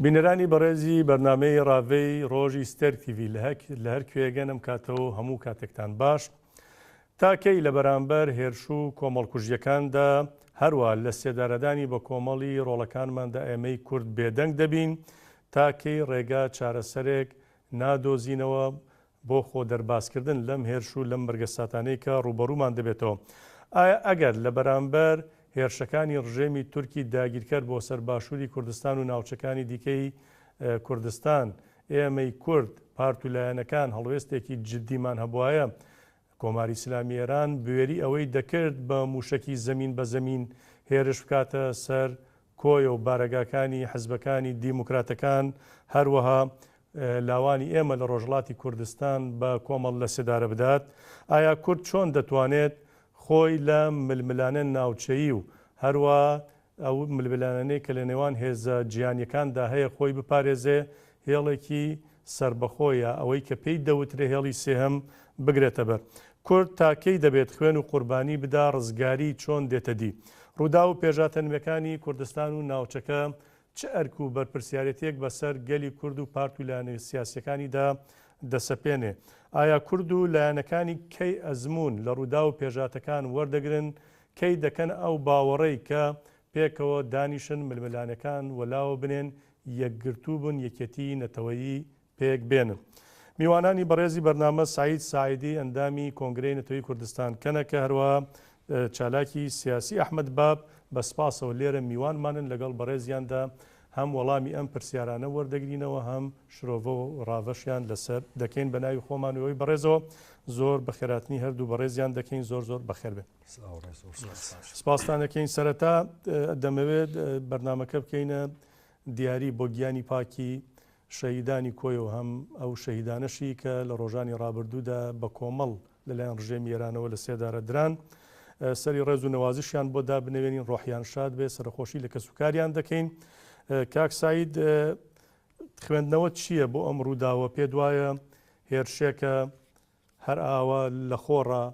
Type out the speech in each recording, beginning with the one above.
بینەرانی بەڕێزی بەرنامەی ڕاڤەی ڕۆژی ستێرک تیڤی لە هەر کوێگەن ئەم کاتەوە و هەموو کاتێکتان باش. تا کەی لە بەرامبەر هێرش و کۆمەڵکوژییەکاندا هەروا لە سێدارەدانی بە کۆمەڵی ڕۆڵەکانماندا ئێمەی کورد بێدەنگ دەبین؟ تا کەی ڕێگا چارەسەرێک نادۆزینەوە بۆ خۆ دەربازکردن لەم هێرش و لەم مەرگەساتانەی کە ڕووبەڕوومان دەبێتەوە؟ ئایا ئەگەر لە بەرامبەر هێرشەکانی ڕژێمی تورکی داگیرکەر بۆ سەر باشووری کوردستان و ناوچەکانی دیکەی کوردستان، ئێمەی کورد، پارت و لایەنەکان هەڵوێستێکی جددیمان هەبوایە، کۆماری ئیسلامی ئێران بوێری ئەوەی دەکرد بە مووشەکی زەمین بە زەمین هێرش بکاتە سەر کۆیە و بارەگاکانی حزبەکانی دیموکراتەکان، هەروەها لاوانی ئێمە لە ڕۆژهەڵاتی کوردستان بە کۆمەڵ لە سێدارە بدات؟ ئایا کورد چۆن دەتوانێت خۆی لە ململانێ ناوچەیی و هەروا ئەو ململانێنەی کە لە نێوان هێزە جیهانیەکاندا هەیە خۆی بپارێزێ، هێڵێکی سەربەخۆ یا ئەوەی کە پێی دەوترێ هێڵی سێهەم بگرێتە بەر؟ کورد تا کەی دەبێت خوێن و قوربانی بدا، ڕزگاری چۆن دێتە دی؟ ڕووداو و پێشهاتە نوێکانی کوردستان و ناوچەکە چ ئەرک و بەرپرسیارێتیەک بەسەر گەلی کورد و پارت و لایەنە سیاسیەکانیدا دەسەپێنێ؟ ئایا کورد و لایەنەکانی کەی ئەزموون لە ڕووداو و پێشهاتەکان وەردەگرن، کەی دەکەنە ئەو باوەڕەی کە پێکەوە دانیشن ململانێکان وەلاوە بنێن، یەکگرتوو بن، یەکێتیی نەتەوەیی پێک بێنن. میوانانی بەڕێزی بەرنامە سەعید ساعیدی ئەندامی کۆنگرەی نەتەوەی کوردستان کەنەکە هەروەها چالاکی سیاسی ئەحمەد باب بە سپاسەوە لێرە میوانمانن لەگەڵ بەڕێزیاندا هەم وەڵامی ئەم پرسیارانە وەردەگرینەوە هەم شرۆڤە و ڕاڤەشیان لەسەر دەکەین بە ناوی خۆمان و ئێوەی بەڕێزەوە زۆر بەخێراتنی هەردوو بەڕێزیان دەکەین زۆر زۆر بەخێر بێن. سپاستان دەکەین سەرەتا دەمەوێت بەرنامەکە بکەینە دیاری بۆ گیانی پاکی شەهیدانی کۆیە و هەم ئەو شەهیدانەشی کە لە ڕۆژانی ڕابردوودا بە کۆمەڵ لەلایەن ڕژێمی ئێرانەوە لە سێدارە دران، سەری ڕێز و نەوازشیان بۆ دابنەوێنین، ڕۆحیان شاد بێ، سەرەخۆشی لە کەسوکاریان دەکەین. کاک سەعید، خوێندنەوەت چییە بۆ ئەم ڕووداوە؟ پێت وایە هێرشێکە هەر ئاوا لە خۆڕا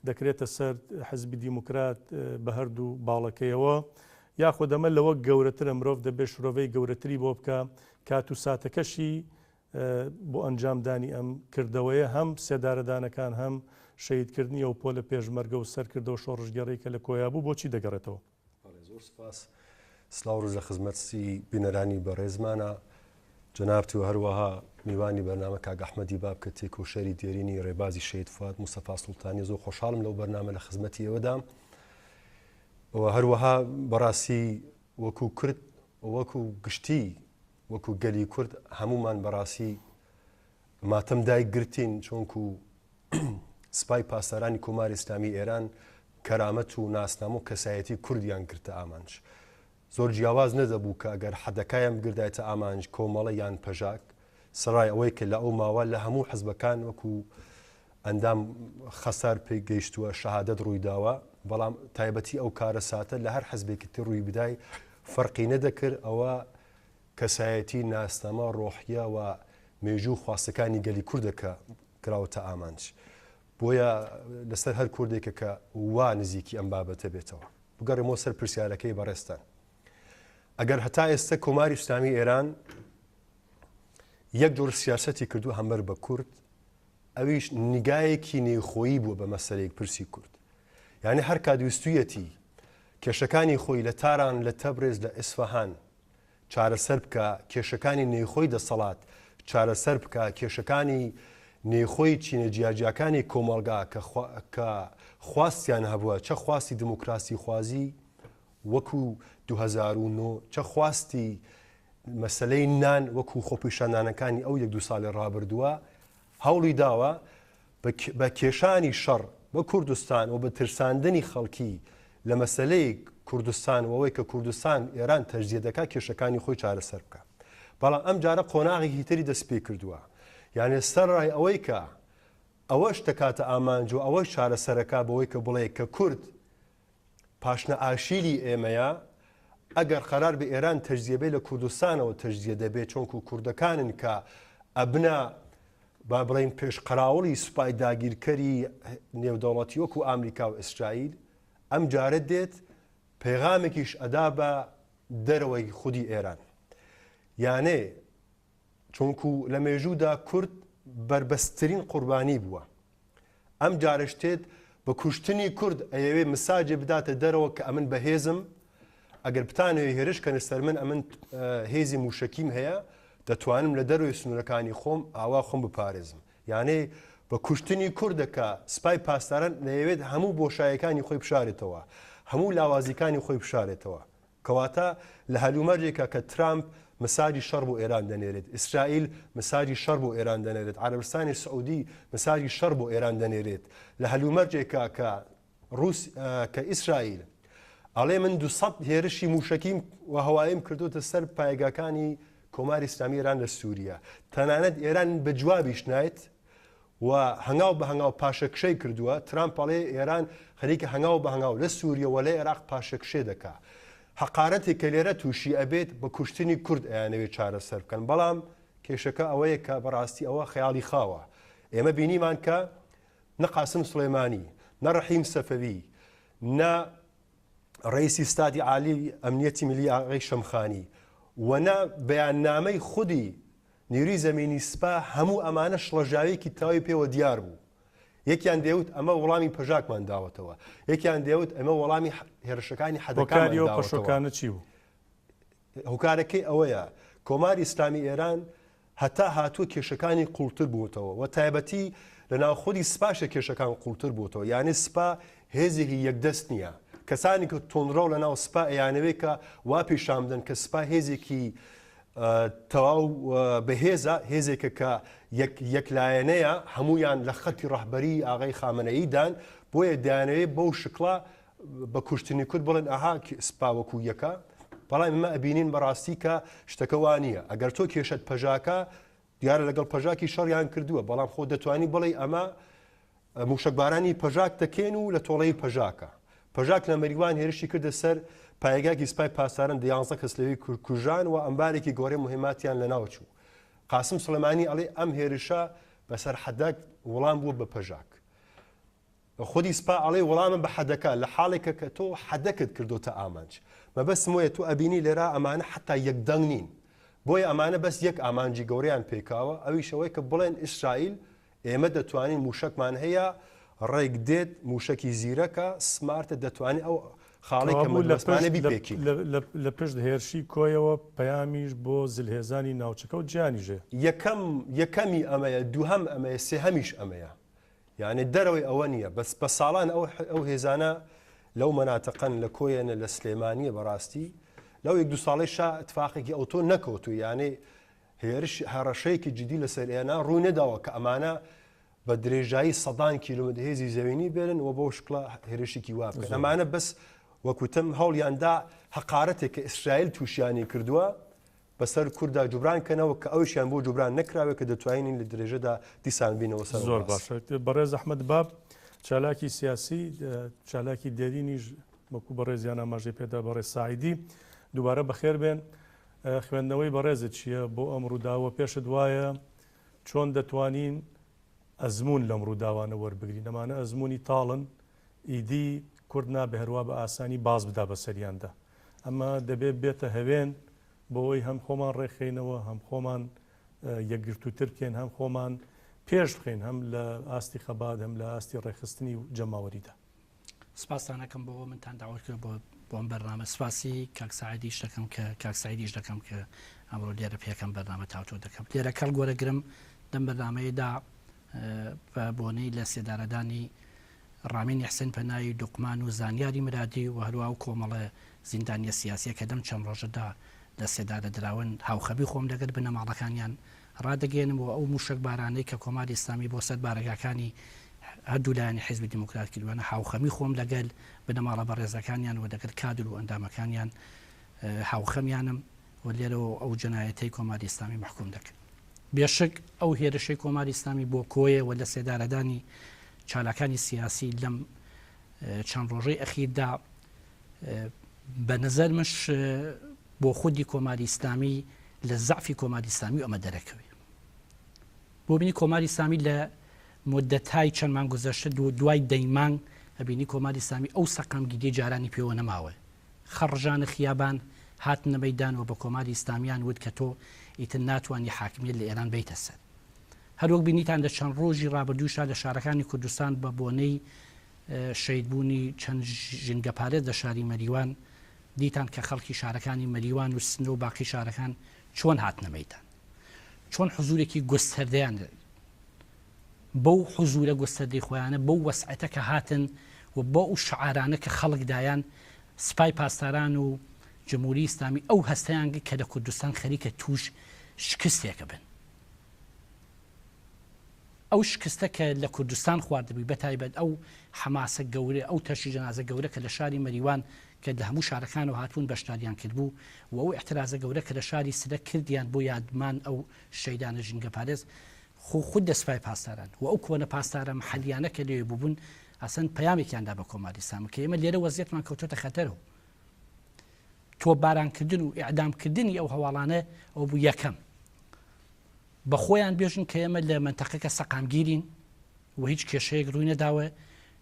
دەکرێتە سەر حزبی دیموکرات بە هەردوو باڵەکەیەوە، یاخود ئەمە لەوە گەورەترە مرۆڤ دەبێت شرۆڤەی گەورەتری بۆ بکا، کات و ساتەکەشی بۆ ئەنجامدانی ئەم کردەوەیە هەم سێدارەدانەکان هەم شەهیدکردنی ئەو پۆلە پێشمەرگە و سەرکردە و شۆڕشگێڕەی کە لە کۆیا بوو بۆچی دەگەڕێتەوە؟ بەڵێ زۆر سپاس. سڵاو ڕێز لە خزمەتی بینەرانی بەڕێزمانە جەنابت و هەروەها میوانی بەرنامە کاک ئەحمەدی باب کە تێکۆشەری دێرینی ڕێبازی شەهید فواد مستەفا سوڵتانی زۆر خۆشحاڵم لەو بەرنامە لە خزمەتی ئێوەدام و هەروەها بەڕاستی وەکو کورد وەکو گشتی وەکو گەلی کورد هەمومان بەڕاستی ماتەم دایگرتین چۆنکو سپای پاسدارانی کۆماری ئیسلامی ئێران کەرامەت و ناسنامە و کەسایەتی کوردیان گرتە ئامانج. زۆر جیاواز نەدەبوو کە ئەگەر حەدەکایان بگردایتە ئامانج کۆمەڵە یان پەژاک، سەرای ئەوەی کە لە ئەو ماوە لە هەموو حزبەکان وەکو ئەندام خەسار پێی گەیشتووە شەهادەت ڕووی داوە، بەڵام تایبەتی ئەو کارەساتە لە هەر حزبێکی تر ڕووی بدای فەرقی نەدەکرد، ئەوە کەسایەتی، ناسنامە، ڕۆحیە و مێژوو و خواستەکانی گەلی کوردە کە کراوەتە ئامانج. بۆیە لەسەر هەر کوردێکە کە وا نزیکی ئەم بابەتە بێتەوە. بگەڕێمەوە سەر پرسیارەکەی بەڕێزتان. ئەگەر هەتا ئێستە کۆماری ئیسلامی ئێران یەک جۆر سیاسەتی کردووە هەمبەر بە کورد، ئەویش نیگایەکی نێوخۆیی بووە بە مەسەلەی پرسی کورد. یعنی هەر کات ویستوویەتی کێشەکانی خۆی لە تاران، لە تەبرێز، لە ئیسفەهان چارەسەر بکا، کێشەکانی نێوخۆی دەسەڵات چارەسەر بکا، کێشەکانی نێوخۆی چینە جیاجیاکانی کۆمەڵگا کە کە خواستیان هەبووە، چە خواستی دموکراسیخوازی وەکوو 2009، چە خواستی مەسەلەی نان وەکوو خۆپیشاندانەکانی ئەو یەک دوو ساڵی ڕابردووە، هەوڵی داوە بە کێشانی شەڕ بە کوردستان و بە ترساندنی خەڵکی لە مەسەلەی کوردستان و ئەوەی کە کوردستان ئێران تەجزیە دەکات کێشەکانی خۆی چارەسەر بکات. بەڵام ئەم جارە قۆناغێکی تری دەست پێ کردووە. یانێ سەرڕای ئەوەی کە ئەوەش دەکاتە ئامانج و ئەوەش چارەسەرەکە بەوەی کە بڵێ کە کورد پاشنە ئاشیلی ئێمەیە، ئەگەر قەرار بێ ئێران تەجزیە بێ لە کوردستانەوە تەجزیە دەبێ چۆنکو کوردەکانن کە ئەبنە با بڵێین پێش قەراوڵی سوپای داگیرکەری نێودەوڵەتی وەکو ئامریکا و ئیسرائیل ئەم جارە دێت پەیغامێکیش ئەدا بە دەرەوەی خودی ئێران. یانێ چونکو لە مێژوودا کورد بەربەستترین قوربانی بووە. ئەم جارەش تێت بە کوشتنی کورد ئەیەوێ مساجێ بداتە دەرەوە کە ئەمن بەهێزم، ئەگەر بتانەوێ هێرش کەنە سەر من ئەمن هێزی موشەکیم هەیە دەتوانم لە دەرەوەی سنوورەکانی خۆم ئاوا خۆم بپارێزم. یانێ بە کوشتنی کوردە کە سپای پاسداران دەیەوێت هەموو بۆشایەکانی خۆی بشارێتەوە، هەموو لاوازیکانی خۆی بشارێتەوە. کەواتە لە هەلومەرجێکا کە ترامپ مساجی شەڕ بۆ ئێران دەنێرێت، ئیسرائیل مساجی شەڕ بۆ ئێران دەنێرێت، عەرەبستانی سعودی مساجی شەڕ بۆ ئێران دەنێرێت، لە هەلومەرجێکا کە ڕوس کە ئیسرائیل ئەڵێ من 200 هێرشی موشەکیم و هەواییم کردوتە سەر پایگاکانی کۆماری ئیسلامی ئێران لە سووریە، تەنانەت ئێران بە جوابیش نایت و هەنگاو بە هەنگاو پاشەکشەی کردووە، ترامپ ئەڵێ ئێران خەریکە هەنگاو بە هەنگاو لە سووریە و لە ئێراق پاشەکشێ دەکا. حەقارەتێک کە لێرە تووشی ئەبێت بە کوشتنی کورد ئەیانەوێت چارەسەر بکەن، بەڵام کێشەکە ئەوەیە کە بەڕاستی ئەوە خەیاڵی خاوە. ئێمە بینیمان کە نە قاسم سڵێمانی، نە ڕەحیم سەفەوی، نە ڕەئیسی ستادی عالی ئەمنیەتی میللی ئاغای شەمخانی و نە بەیاننامەی خودی نیروی زەمینی سپا هەموو ئەمانە شڵەژاویەکی تەواوی پێوە دیار بوو. یەکیان دەیوت ئەمە وەڵامی پەژاکمان داوەتەوە، یەکیان دەیوت ئەمە وەڵامی هێرشەکانی حەدەکامان هۆکاری ئەو داوەتەوە. پەشۆکانە چی بوو؟ هۆکارەکەی ئەوەیە کۆماری ئیسلامی ئێران هەتا هاتووە کێشەکانی قوڵتر بووتەوە و تایبەتی لە ناو خودی سپاشە کێشەکان قوڵتر بووتەوە یانی سپا هێزێکی یەکدەست نییە کەسانی کە توندڕەو لە ناو سپا ئەیانەوێت کە وا پیشان بدەن کە سپا هێزێکی تەواو بەهێزە، هێزێکە کە یەک یەکلایەنەیە، هەموویان لە خەتی ڕەهبەریی ئاغای خامنەیی دان، بۆیە دەیانەوێت بەو شکڵە بە کوشتنی کورد بڵێن ئەها سپا وەکوو یەکە، بەڵام ئێمە ئەبینین بەڕاستی کە شتەکە وا نییە. ئەگەر تۆ کێشەت پەژاکە، دیارە لەگەڵ پەژاکی شەڕیان کردووە، بەڵام خۆ دەتوانی بڵێی ئەمە مووشەکبارانی پەژاک دەکەین و لە تۆڵەی پەژاکە. پەژاک لە مەریوان هێرشی کردە سەر پایەگاکی سپای پاسداران 11 کەس لەوێ کوژران و ئەمبارێکی گەورەی موهیماتیان لەناو چوو. قاسم سڵێمانی ئەڵێ ئەم هێرشە بەسەر حەدەک وڵام بووە بە پەژاک. خودی سپا ئەڵێ وڵامە بە حەدەکە لە حاڵێکە کە تۆ حەدەکت کردۆتە ئامانج. مەبەستم وەیە تۆ ئەبینی لێرە ئەمانە حەتا یەک دەنگ نین. بۆیە ئەمانە بەس یەک ئامانجی گەورەیان پێکاوە ئەویش ئەوەیە کە بڵێن ئیسرائیل ئێمە دەتوانین مووشەکمان هەیە، ڕێک دێت، مووشەکی زیرەکە، سمارتە، دەتوانێت ئەو خاڵەی کە کەوابوو لە مەبەستمانە پشت بیپێکین. لە پشت هێرشی کۆیەوە پەیامیش بۆ زلهێزانی ناوچەکە و جیهانیش هەیە. یەکەم یەکەمی ئەمەیە، دووهەم ئەمەیە، سێهەمیش ئەمەیە. یانێ دەرەوەی ئەوە نییە. بەس بە ساڵان ئەو ئەو هێزانە لەو مەناتقەن، لە کۆیەنە، لە سلێمانییە بەڕاستی لەو یەک دوو ساڵەی شا ئیتفاقێکی ئەوتۆ نەکەوتوو. یانێ هێرش هەڕەشەیەکی جدی لەسەر ئێران ڕووی نەداوە کە ئەمانە بە درێژایی سەدان کیلومتر هێزی زەوینی بێنن و بەو شکڵە هێرشێکی وا بکەن. ئەمانە بەس وەکوتم هەوڵیان دا هەقارەتێک کە ئیسرائیل تووشیانی کردووە بەسەر کورددا جوبران کەنەوە کە ئەویشیان بۆ جوبران نەکراوێت کە دەتوانین لە درێژەدا دیسان بینەوە سەر زۆر باشە بەڕێز ئەحمەد باب چالاکی سیاسی چالاکی دێرینیش وەکو بەڕێزیان ئاماژەی پێدا بەڕێز ساعیدی دووبارە بەخێر بێن خوێندنەوەی بەڕێزت چییە بۆ ئەم ڕووداوە؟ پێشت وایە چۆن دەتوانین ئەزموون لەم ڕووداوانە وەربگرین؟ ئەمانە ئەزموونی تاڵن، ئیدی کورد نابێ هەروا بە ئاسانی باز بدا بەسەریاندا. ئەمە دەبێ بێتە هەوێن بۆ ئەوەی هەم خۆمان ڕێکخەینەوە، هەم خۆمان یەکگرتووتر بکەین، هەم خۆمان پێش بخەین، هەم لە ئاستی خەبات، هەم لە ئاستی ڕێکخستنی و جەماوەریدا. سپاستان ئەکەم بۆ منتان داوەت کرد بۆ بۆ ئەم بەرنامە سپاسی کاک سعیدیش دەکەم کە کاک سعیدیش دەکەم کە ئەمڕۆ لێرە پێکەم بەرنامە تاوتۆ دەکەم لێرە کەڵک وەرەگرم لەم بەرنامەیەدا بە بۆنەی لە سێدارەدانی ڕامینی حسێن پەنایی دوقمان و زانیاری مرادی و هەروە ئەو کۆمەڵە زیندانیە سیاسیە کە لەم چەند ڕۆژەدا لە سێدارە دراون هاوخەمی خۆم لەگەر بنەماڵەکانیان ڕادەگەیەنم و ئەو مووشەکبارانەی کە کۆماری ئیسلامی بۆ سەر بارەگاکانی هەردوو لایەنی حیزبی دیموکرات کردوویانە هاوخەمی خۆم لەگەل بنەماڵە بەڕێزەکانیان و لەگەل کادر و ئەندامەکانیان هاوخەمیانم و لێرەوە ئەو جەنایەتەی کۆماری ئیسلامی مەحکووم دەکەم. بێشک ئەو هێرشەی کۆماری ئیسلامی بۆ کۆیە و لەسێدارەدانی چالاکانی سیاسی لەم چەند ڕۆژەی ئەخیردا بە نەزەر منش بۆ خودی کۆماری ئیسلامی لە زەعفی کۆماری ئیسلامی ئەمە دەرەکەوێ بۆ بینی کۆماری ئیسلامی لە مدەتای چەند مانگ گوزەشتە دوای دەی مانگ ئەبینی کۆماری ئیسلامی ئەو سەقامگیری جارانی پێوە نەماوە خەڕژانە خیابان. هاتنە مەیدان و بە کۆماری ئیسلامیان وت کە تۆ ئیتر ناتوانی حاکمیەت لە ئێران بەیتە سەر. هەروەک بینیتان لە چەند ڕۆژی ڕابردووشا لە شارەکانی کوردستان بە بۆنەی شەهیدبوونی چەند ژینگەپارێز لە شاری مەریوان دیتان کە خەڵکی شارەکانی مەریوان و سنە و باقی شارەکان چۆن هاتنە مەیدان. چۆن حزوورێکی گوستەردەیان بەو حزوورە گوستەردەی خۆیانە بەو وەسعەتە کە هاتن و بەو شعارانە کە خەڵک دایان سپای پاسداران و جمهوری ئیسلامی ئەو هەستەیان گرت کە لە کوردستان خەریکە تووش شکستێکە بن. ئەو شکستە کە لە کوردستان خواردبووی بە تایبەت ئەو حەماسە گەورە ئەو تەشی جەنازە گەورە کە لە شاری مەریوان کە لە هەموو شارەکانەوە هاتبوون بەشداریان کردبوو و ئەو ئیعترازە گەورە کە لە شاری سنە کردیان بۆ یادمان ئەو شەیدانە ژینگەپارێز خۆ خود لە سپای پاسداران و ئەو کۆنە پاسدارە محەلیانە کە لەوێ بووبوون ئەسەن پەیامێکیان دا بە کۆماری ئیسلامی کە ئێمە لێرە وەزیەتمان کەوتۆتە خەتەرەوە. تۆپبارانکردن و ئیعدامکردنی ئەو هەواڵانە ئەو بوو یەکەم بە خۆیان بێژن کە ئێمە لە مەنتەقەکە سەقامگیرین و هیچ کێشەیەک ڕووی نەداوە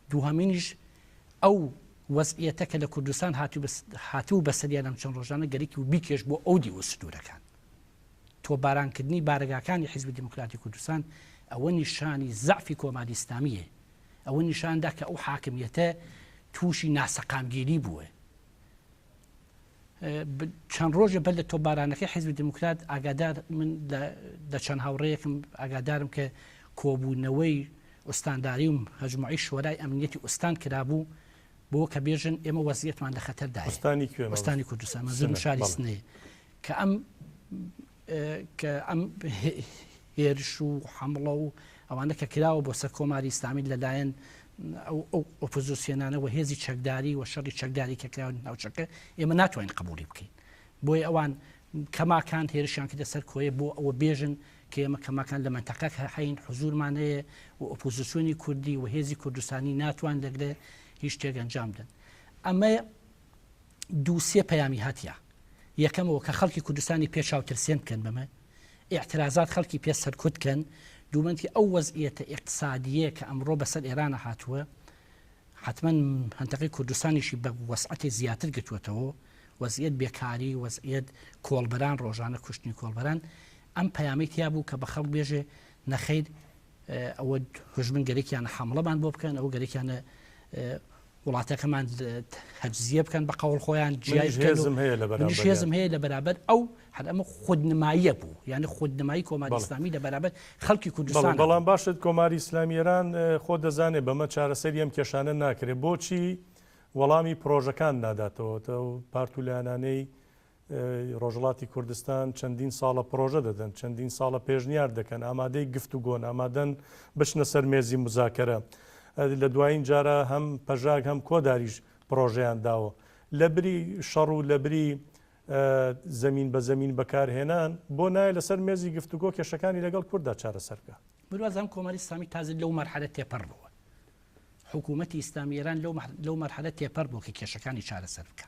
دووهەمینیش ئەو وەزعیەتە کە لە کوردستان هاتوو بەسەریان لەم چەند ڕۆژانە گەرەکی و بیکێش بۆ ئەو دیوە سنوورەکان تۆپبارانکردنی بارەگاکانی حیزبی دیموکراتی کوردستان ئەوە نیشانی زەعفی کۆماری ئیسلامییە ئەوە نیشان دا کە ئەو حاکمیەتە تووشی ناسەقامگیری بووە. چەند ڕۆژێ بەر لە تۆپبارانەکەی حیزبی دیموکرات ئاگادار من لە چەند هاوڕێیەکم ئاگادارم کە کۆبوونەوەی ئوستانداری و مەجموعەی شۆرای ئەمنیەتی ئوستان کرابوو بۆ کە بێژن ئێمە وەزیەتمان لە خەتەردایە. ئوستانی کوێ؟ ئوستانی کوردستان، مەنزورم شاری سنەیە. کە ئەم کە ئەم هێرش و حەمڵە و ئەوانە کە کراوە بۆ سەر کۆماری ئیسلامی لەلایەن ئەو ئۆپۆزیسیۆنانە و هێزی چەکداری و شەڕی چەکداری کە کراوە ناوچەکە ئێمە ناتوانین قبولی بکەین بۆیە ئەوان کەماکان هێرشیان کردە سەر کۆیە بۆ ئەوە بێژن کە ئێمە کەماکان لە مەنتەقەکە هەین حزورمان هەیە و ئۆپۆزیسیۆنی کوردی و هێزی کوردستانی ناتوان لەگرێ هیچ شتێک ئەنجام بدەن ئەمە دوو سێ پەیامی هاتیا یەکەمەوە کە خەڵکی کوردستانی پێ چاوترسێن بکەن بەمە ئیعترازات خەڵکی پێ سەرکوت کەن دوومەنتی ئەو وەزعیەتە ئیقتسادیە کە ئەمڕۆ بەسەر ئێرانە هاتووە حتمما هەنتەقی کوردستانیشی بە وەسعەتی زیاتر گرتووەتەوە وەزعیەت بێکاری وەزعیەت کۆڵبەران ڕۆژانە کوشتنی کۆڵبەران ئەم پەیامی تیا بوو کە بە خەڵک بێژێ نەخیر ئەوە هژمن گەرەکیانە حەمڵەمان بۆ بکەن ئەوە گەرەکیانە وڵاتەکەمان تەجزیە بکەن بە قەوڵ خۆیان جیای منیش هێزم هەیە لە بەرامبەریان. منیش هێزم هەیە لە بەرامبەر ئەو هەر ئەمە خودنماییە بوو یانی خودنمایی کۆماری ئیسلامی لە بەرامبەر خەڵکی کوردستان بەڵام باشت کۆماری ئیسلامی ئێران خۆ دەزانێ بەمە چارەسەری ئەم کێشانە ناکرێ بۆچی وەڵامی پرۆژەکان ناداتەوە پارت و لایەنانەی ڕۆژهەڵاتی کوردستان چەندین ساڵە پڕۆژە دەدەن، چەندین ساڵە پێشنیار دەکەن، ئامادەی گفتوگۆن، ئامادەن بچنە سەر مێزی موزاکەرە. لە دوایین جارا هەم پەژاک هەم کۆداریش پڕۆژەیان داوە. لە بری شەڕ و لە بری زەمین بە زەمین بەکارهێنان، بۆ نایە لەسەر مێزی گفتوگۆ کێشەکانی لەگەڵ کورددا چارەسەر بکا؟ من وازانم کۆماری ئیسلامی تازە لەو مەرحەلە تێپەڕ بووە. حکوومەتی ئیسلامی ئێران لەو مەرحەلە تێپەڕ بووە کە کێشەکانی چارەسەر بکا.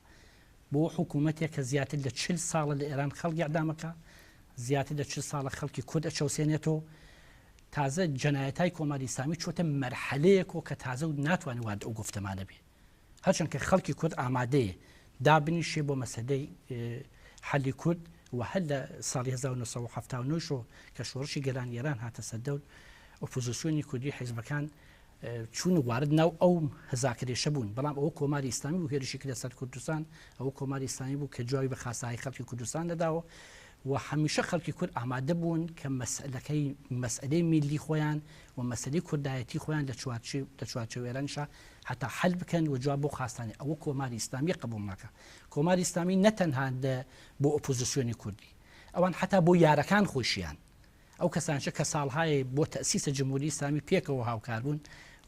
بۆ حکوومەتێک کە زیاتر لە 40 ساڵە لە ئێران خەڵک ئیعدامەکا، زیاتر لە 40 ساڵە خەڵکی کورد ئەچەوسێنێتەوە، تازە جەنایەتای کۆماری ئیسلامی چۆتە مەرحەلەیەکەوە کە تازە و ناتوانێت وارد ئەو گوفتەمانە بێ. هەرچەند کە خەڵکی کورد ئامادەیە دابنیشێ بۆ مەسەلەی حەلی کورد و هەر لە ساڵی 1970 شۆ کە شۆڕشی گەلانی ئێران هاتە سەر دەور ئۆپۆزیسیۆنی کوردی حیزبەکان چوون و وارد ناو ئەو مزاکرەیشە بوون، بەڵام ئەوە کۆماری ئیسلامی بوو هێرشی کردە سەر کوردستان، ئەوە کۆماری ئیسلامی بوو کە جوابی بە خاستەهای خەڵکی کوردستان نەداوە و هەمیشە خەڵکی کورد ئامادە بوون کە مەسئلەکەی مەسئلەی میللی خۆیان و مەسەلەی کوردایەتی خۆیان لە چوارچێ لە چوارچێوە ئێرانیشا هەتا حەل بکەن و جواب بۆ خواستانی ئەوە کۆماری ئیسلامی قبوڵ ناکا. کۆماری ئیسلامی نە تەنها لە بۆ ئۆپۆزیسیۆنی کوردی ئەوان حەتا بۆ یارەکان خۆیشیان ئەو کەسانشە کە ساڵهایە بۆ تەئسیس جمهوری ئیسلامی پێکەوە هاوکار بوون،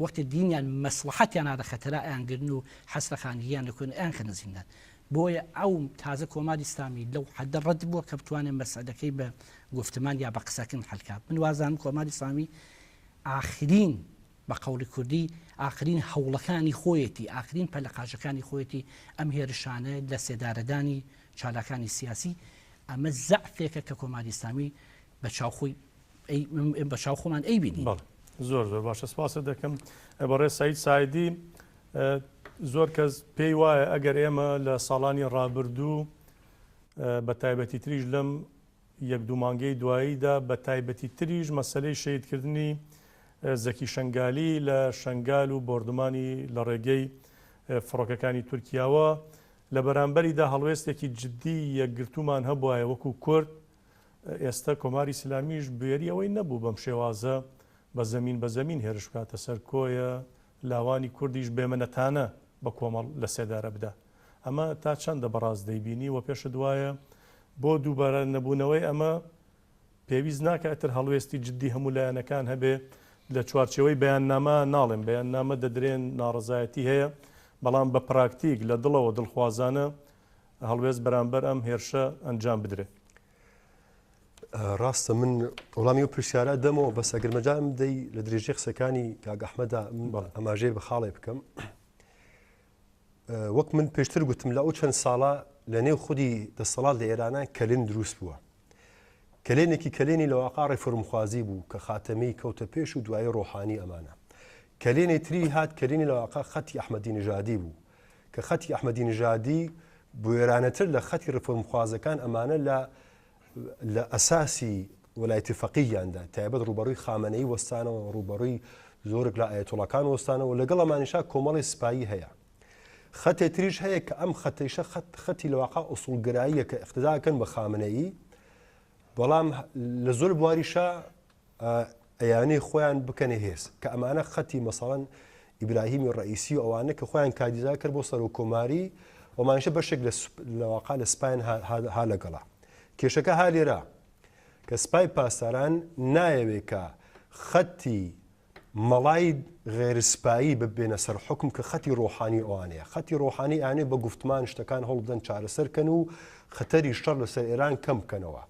وەختێ دینیان مەسڵەحەتیان هاتە خەتەرا ئەیان گرن و حەسرەخانگیان دەکۆن ئەیان خەنە زیندان. بۆیە ئەو تازە کۆماری ئیسلامی لەو حەدە ڕەد بووە کە بتوانێ مەسئەلەکەی بە گوفتمان یا بە قسەکردن حەل کا. من وازانم کۆماری ئیسلامی ئاخرین بە قەوڵی کوردی ئاخرین هەوڵەکانی خۆیەتی، ئاخرین پەلەقاژەکانی خۆیەتی ئەم هێرشانە لە سێدارەدانی چالاکانی سیاسی ئەمە زەعفێکە کە کۆماری ئیسلامی بە چاو خۆی بە چاو خۆمان ئەیبینین. بەڵێ زۆر زۆر باشە سپاست دەکەم بەڕێز سەعید سایدی زۆر کەس پێی وایە ئەگەر ئێمە لە ساڵانی ڕابردوو. بە تایبەتی تریش لەم یەک دوو مانگەی دواییدا بە تایبەتی تریش مەسەلەی شەهیدکردنی زەکی شەنگالی لە شەنگال و بۆردومانی لە ڕێگەی فڕۆکەکانی تورکیاوە لە بەرامبەریدا هەڵوێستێکی جدی یەکگرتوومان هەبوایە وەکو کورد ئێستا کۆماری ئیسلامیش بوێری ئەوەی نەبوو بەم شێوازە بە زەمین بە زەمین هێرش بکاتە سەر کۆیە لاوانی کوردیش بێمنەتانە بە کۆمەڵ لە سێدارە بدا. ئەمە تا چەندە بەڕاست دەیبینی و پێشت وایە بۆ دووبارە نەبوونەوەی ئەمە پێویست ناکا ئیتر هەڵوێستی جدی هەموو لایەنەکان هەبێ لە چوارچێوەی بەیاننامە ناڵێم بەیاننامە دەدرێن ناڕەزایەتی هەیە بەڵام بە پراکتیک لە دڵەوە دڵخوازانە هەڵوێست بەرامبەر ئەم هێرشە ئەنجام بدرێ. ڕاستە من وەڵامی ئەو پرسیارە دەمەوە بەس ئەگەر مەجالم بدەی لە درێژەی قسەکانی کاک ئەحمەدا ئاماژەیە بە خاڵێ بکەم. وەک من پێشتر گوتم لە ئەو چەند ساڵە لە نێو خودی دەسەڵات لە ئێرانە کەلێن دروست بووە. کەلێنێکی کەلێنی لە واقع ڕێفۆرمخوازی بوو کە خاتەمی کەوتە پێش و دوایی ڕۆحانی ئەمانە. کەلێنێ تری هات کەلێنی لە واقع خەتی ئەحمەدی نژادی بوو کە خەتی ئەحمەدی نژادی بوێرانەتر لە خەتی ڕێفۆرمخوازەکان ئەمانە لە لە ئەساسی وەلایەتی فەقیهیاندا، تایبەت ڕووبەڕووی خامەنەیی وەستانەوە، ڕووبەڕووی زۆرێک لە ئایەتوڵاکان وەستانەوە، لەگەڵ ئەمانیشا کۆمەڵی سپایی هەیە. خەتێ تریش هەیە کە ئەم خەتەیشە خەت خەتی لە واقع ئوسوڵگەراییە کە ئیقتدا ئەکەن بە خامنەیی، بەڵام لە زۆر بواریشا ئەیانەی خۆیان بکەنە هێز کە ئەمانە خەتی مەسەڵەن ئیبراهیمی ڕئیسی و ئەوانە کە خۆیان کاندیدا کرد بۆ سەرۆک کۆماری ئەمانیشە بەشێک لە واقع لە سپایان ها لەگەڵا کێشەکە ها لێرە کە سپای پاسداران نایەوێ کە خەتی مەڵای غێرسپایی ببێنە سەر حوکم کە خەتی ڕۆحانی ئەوانەیە. خەتی ڕۆحانی ئەیانەوێت بە گوفتمان شتەکان هەوڵبدەن چارەسەر کەن و خەتەری شەڕ لەسەر ئێران کەم بکەنەوە.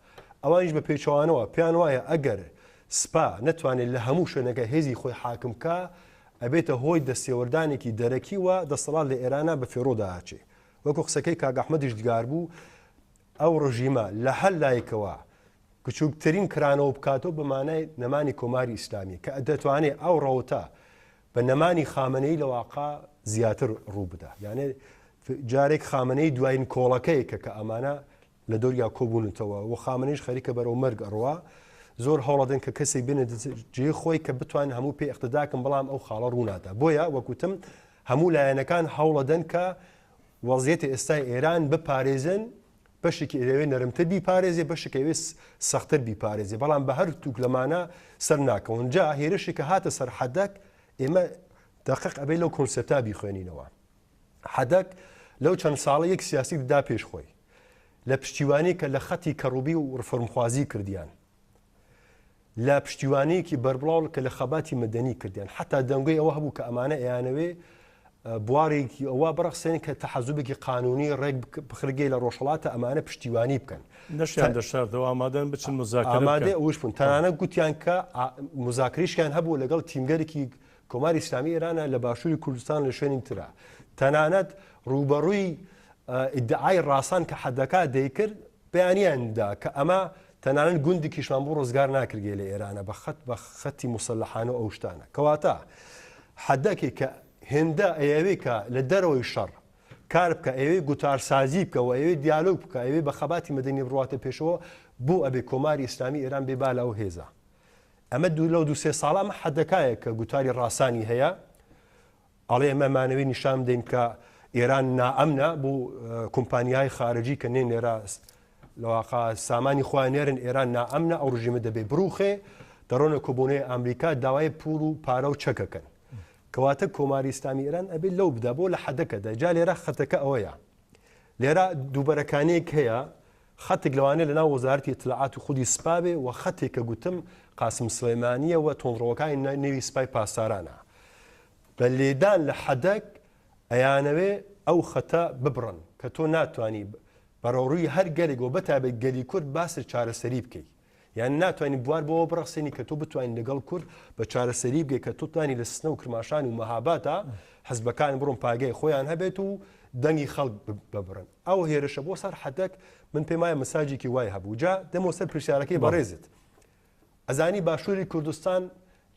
ئەوانیش بە پێچەوانەوە پێیان وایە ئەگەر سپا نەتوانێت لە هەموو شوێنەکە هێزی خۆی حاکم بکا ئەبێتە هۆی دەستێوەردانێکی دەرەکی و دەسەڵات لە ئێرانا بە فێڕۆدا ئەچێ. وەکو قسەکەی کاک ئەحمەدیش دیار بوو ئەو ڕژیمە لە هەر لایەکەوە بچووکترین کرانەوە بکاتەوە بە مانای نەمانی کۆماری ئیسلامی کە دەتوانێ ئەو ڕەوتە بە نەمانی خامنەیی لە واقع زیاتر ڕوو بدا. یانێ جارێک خامنەیی دوایین کۆڵەکەیەکە کە ئەمانە لە دەوریا کۆبوونەتەوە و خامنەیش خەریکە بەرەو مەرگ ئەڕوا. زۆر هەوڵەدەن کە کەسێک بێنە جێی خۆی کە بتوانن هەموو پێ ئیقتدا کەن، بەڵام ئەو خاڵە ڕوو نادا. بۆیە وەک وتم هەموو لایەنەکان هەوڵەدەن کە وەزیەتی ئێستای ئێران بپارێزن، بەشێکی ئەیەوێ نەرمتر بیپارێزێ، بەشێک ئەیەوێ سەختتر بیپارێزێ، بەڵام بە هەر تووک لەمانە سەر ناکەون. جا هێرشێک کە هاتە سەر حەدەک، ئێمە دەقیق ئەبێ لەو کۆنسێپتا بیخوێنینەوە. حەدەک لەو چەند ساڵە یەک سیاسی دا پێش خۆی لە پشتیوانی کە لە خەتی کەڕوبی و ڕفۆرمخوازی کردیان، لە پشتیوانییەکی بەربڵاو کە لە خەباتی مەدەنی کردیان، حەتا دەنگۆی ئەوە هەبوو کە ئەمانە ئەیانەوێ بوارێکی ئەوە بڕەخسێنن کە تەحەزوبێکی قانونی ڕێک بخرگەی لە ڕۆژهەڵاتە ئەمانە پشتیوانی بکەن. نەشیان دەشاردەوە ئامادەن بچن مزاکرە بکەن. ئامادەی ئەوەش بوون، تەنانەت گوتیان کە مزاکرەیشیان هەبوو لەگەڵ تیمگەرێکی کۆماری ئیسلامی ئێرانە لە باشووری کوردستان لە شوێنی ترا. تەنانەت ڕووبەڕووی ئیدعای ڕاسان کە حەدەکا دەیکرد بەیانیان دا کە ئەمە تەنانەت گوندیکیشمان بۆ ڕزگار ناکرگێ لە ئێرانە بە خەت بە خەتی موسەلەحانە و ئەو شتانە. کەواتە حەدەکێ کە هێندە ئەیەوێ کە لە دەرەوەی شەڕ کار بکا، ئەیەوێ گوتارسازی بکا و ئەیەوێ دیالۆگ بکا، ئەیەوێ بە خەباتی مەدەنی بڕواتە پێشەوە، بۆ ئەبێ کۆماری ئیسلامی ئێران بێ با لە ئەو هێزە. ئەمە دوو لەو دوو سێ ساڵە ئەمە حەدەکایە کە گوتاری ڕاسانی هەیە. ئەڵێ ئێمە ئەمانەوێ نیشان بدەین کە ئێران نائەمنە بۆ کۆمپانیای خارجی کە نێن لێرە لەواقع سامانی خۆیان نێرن ئێران نائەمنە ئەو ڕژیمە دەبێ بڕوخێ دەڕۆنە کۆبوونەوەی ئەمریکا داوای پوڵ و پارە و چەکەکەن کەواتە کۆماری ئیسلامی ئێران ئەبێ لەو بدا بۆ لە حەدەکەدا جا لێرە خەتەکە ئەوەیە لێرە دووبەرەکانێک هەیە خەتێک لەوانەیە لەناو وەزارەتی ئیتلاعات و خودی سپا بێ و خەتێک کە گوتم قاسم سڵێمانییە و تۆندڕەوەکانی نێوی سپای پاسدارانە. بە لێدان لە حدک ئەیانەوێ ئەو خەتە ببڕن کە تۆ ناتوانی بەرەوڕووی هەر گەلێک و بەتایبەت گەلی کورد باس لە چارەسەری بکەی. یان ناتوانی بوار بۆ بڕەخسێنی کە تۆ بتوانی لەگەڵ کورد بە چارەسەری بگەی کە تۆ توانی لە سنە و کرماشان و مەهابادا حزبەکان بڕۆن پاگەی خۆیان هەبێت و دەنگی خەڵک ببڕن. ئەو هێرشە بۆ سەر حدک من پێم وایە مساجێکی وای هەبوو. جا دەمەوە سەر پرسیارەکەی بەڕێزت. ئەزانی باشووری کوردستان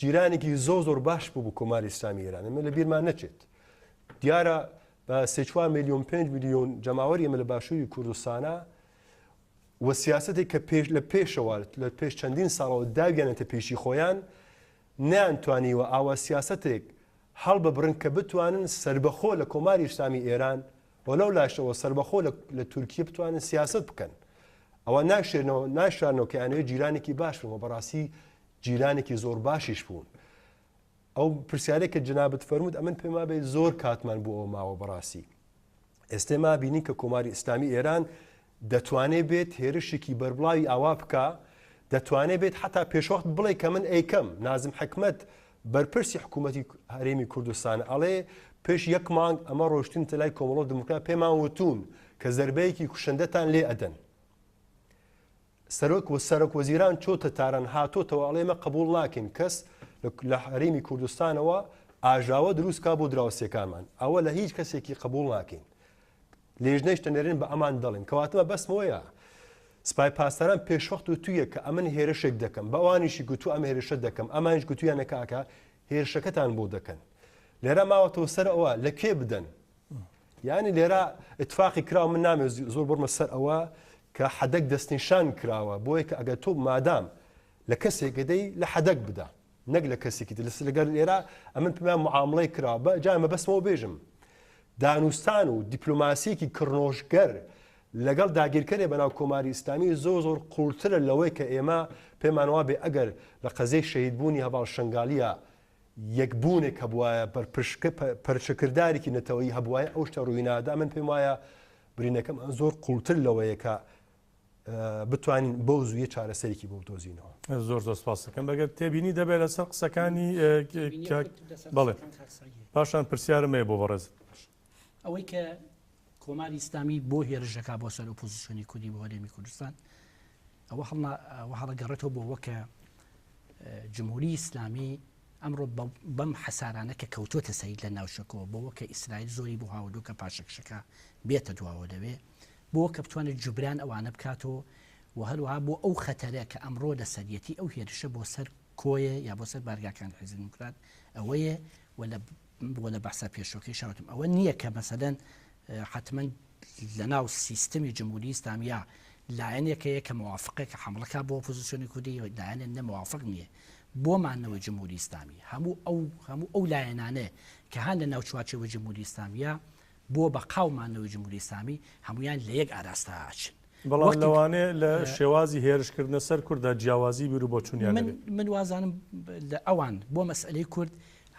جیرانێکی زۆر زۆر باش بوو بۆ کۆماری ئیسلامی ئێران. ئێمە لە بیرمان نەچێت. دیارە بە سێ چوار میلیۆن پێنج میلیۆن جەماوەری ئێمە لە باشووری کوردستانە. و سیاسەتێک کە پێش لە پێشەوە لە پێش چەندین ساڵەوە داویانەتە پێشی خۆیان نەیانتوانیوە ئاوا سیاسەتێک هەڵببڕن کە بتوانن سەربەخۆ لە کۆماری ئیسلامی ئێران و لەو لاشەوە سەربەخۆ لە تورکیە بتوانن سیاسەت بکەن. ئەوە ناشێنەوە ناشارنەوە کە ئەیانەوێت جیرانێکی باش بن و بەڕاستی جیرانێکی زۆر باشیش بوون. ئەو پرسیارێک کە جەنابت فەرمووت ئەمن پێم وابێ زۆر کاتمان بۆ ئەوە ماوە بەڕاستی. ئێستێ ما بینین کە کۆماری ئیسلامی ئێران دەتوانێ بێت هێرشێکی بەربڵاوی ئاوا بکا، دەتوانێ بێت حەتا پێشوەخت بڵێ کە من ئەیکەم. نازم حکمەت بەرپرسی حکوومەتی هەرێمی کوردستان ئەڵێ پێش یەک مانگ ئەمە ڕۆشتینتە لای کۆمەڵە دموکرات پێمان وتوون کە زەربەیەکی کوشندەتان لێ ئەدەن. سەرۆک و سەرۆک وەزیران چۆتە تاران هاتۆتەوە ئەڵێ ئێمە قبوڵ ناکەین کەس لە هەرێمی کوردستانەوە ئاژاوە دروست کا بۆ دراوسێکانمان ئەوە لە هیچ کەسێکی قبوڵ ناکەین لێژنەش دەنێرن بە ئەمان دەڵێن کەواتە مەبەستمەوەیە سپای پاسداران پێشوەخت وتوویە کە ئەمن هێرشێک دەکەم بە ئەوانیشی گوتوو ئەم هێرشە دەکەم ئەمانیش گوتویانە کاکە هێرشەکەتان بۆ دەکەن لێرە ماوەتەوە سەر ئەوە لە کوێ بدەن یانی لێرە اتفاقی کراوە من نامێ زۆر بڕمە سەر ئەوە کە حەدەک دەستنیشان کراوە بۆیە کە ئەگەر تۆ مادام لە کەسێک دەی لە حەدەک بدە نەک لە کەسێکی تر لەسەر لەگەر لێرە ئەمن پێمان معامڵەی کراوە بە جا مەبەستمەوە بێژم دانوستان و دیپلۆماسیەکی کڕنۆشگەر لەگەڵ داگیرکەرێ بەناو کۆماری ئیسلامی زۆر زۆر قوڵترە لەوەی کە ئێمە پێمان وابێ ئەگەر لە قەزیەی شەهیدبوونی هەڤاڵ شەنگالیە یەکبوونێک هەبوایە، پەرچەکردارێکی نەتەوەیی هەبوایە ئەو شتە ڕووی نادا، من پێم وایە برینەکەمان زۆر قوڵتر لەوەیە کە بتوانین بەو زوویە چارەسەرێکی بۆ بدۆزینەوە. زۆر زۆر سپاس دەکەم. ئەگەر تێبینی دەبێت لەسەر قسەکانی بەڵێ پاشان پرسیارم هەیە بۆ بەڕێزت. ئەوەی کە کۆماری ئیسلامی بۆ هێرش دەکات بۆ سەر ئۆپۆزیسیۆنی کوردی بۆ هەرێمی کوردستان ئەوە هەڵنا ئەوە هەڵەگەڕێتەوە بۆ وەکە جمهوری ئیسلامی ئەمڕۆ بەم حەسارانە کە کەوتووەتە سەید لە ناوچەکەوە بۆوە کە ئیسرائیل زۆری بۆ هاوردوو کە پاشەکشەکە بێتە دواوە لەوێ بۆ کە بتوانێت جوبران ئەوانە بکاتەوە و هەروەها بۆ ئەو خەتەرە کە ئەمڕۆ لەسەریەتی ئەو هێرشە بۆ سەر کۆیە یا بۆ سەر بارگاکان حیزب دیموکرات ئەوەیە و لە بۆ لە بەحسە پێشوەکەی شاوتم ئەوە نییە کە مەسەلەن حتمما لەناو سیستمی جمهوری ئیسلامیە لایەنێک هەیە کە موافقە کە حملەکە بۆ ئۆپۆزیسیۆنی کوردی لایەنێک نە موافق نییە بۆ مانەوەی جمهوری ئیسلامی هەموو ئەو هەموو ئەو لایەنانە کە هەن لە ناو چوارچێوەی جمهوری ئیسلامیە بۆ بەقا و مانەوەی جمهوری ئیسلامی هەمویان لە یەک ئاراستە ئاچن. بەڵام لەوانەیە لە شێوازی هێرشکردنە سەر کورددا جیاوازی بیر و بۆچوونیان من من وازانم لە ئەوان بۆ مەسئلەی کورد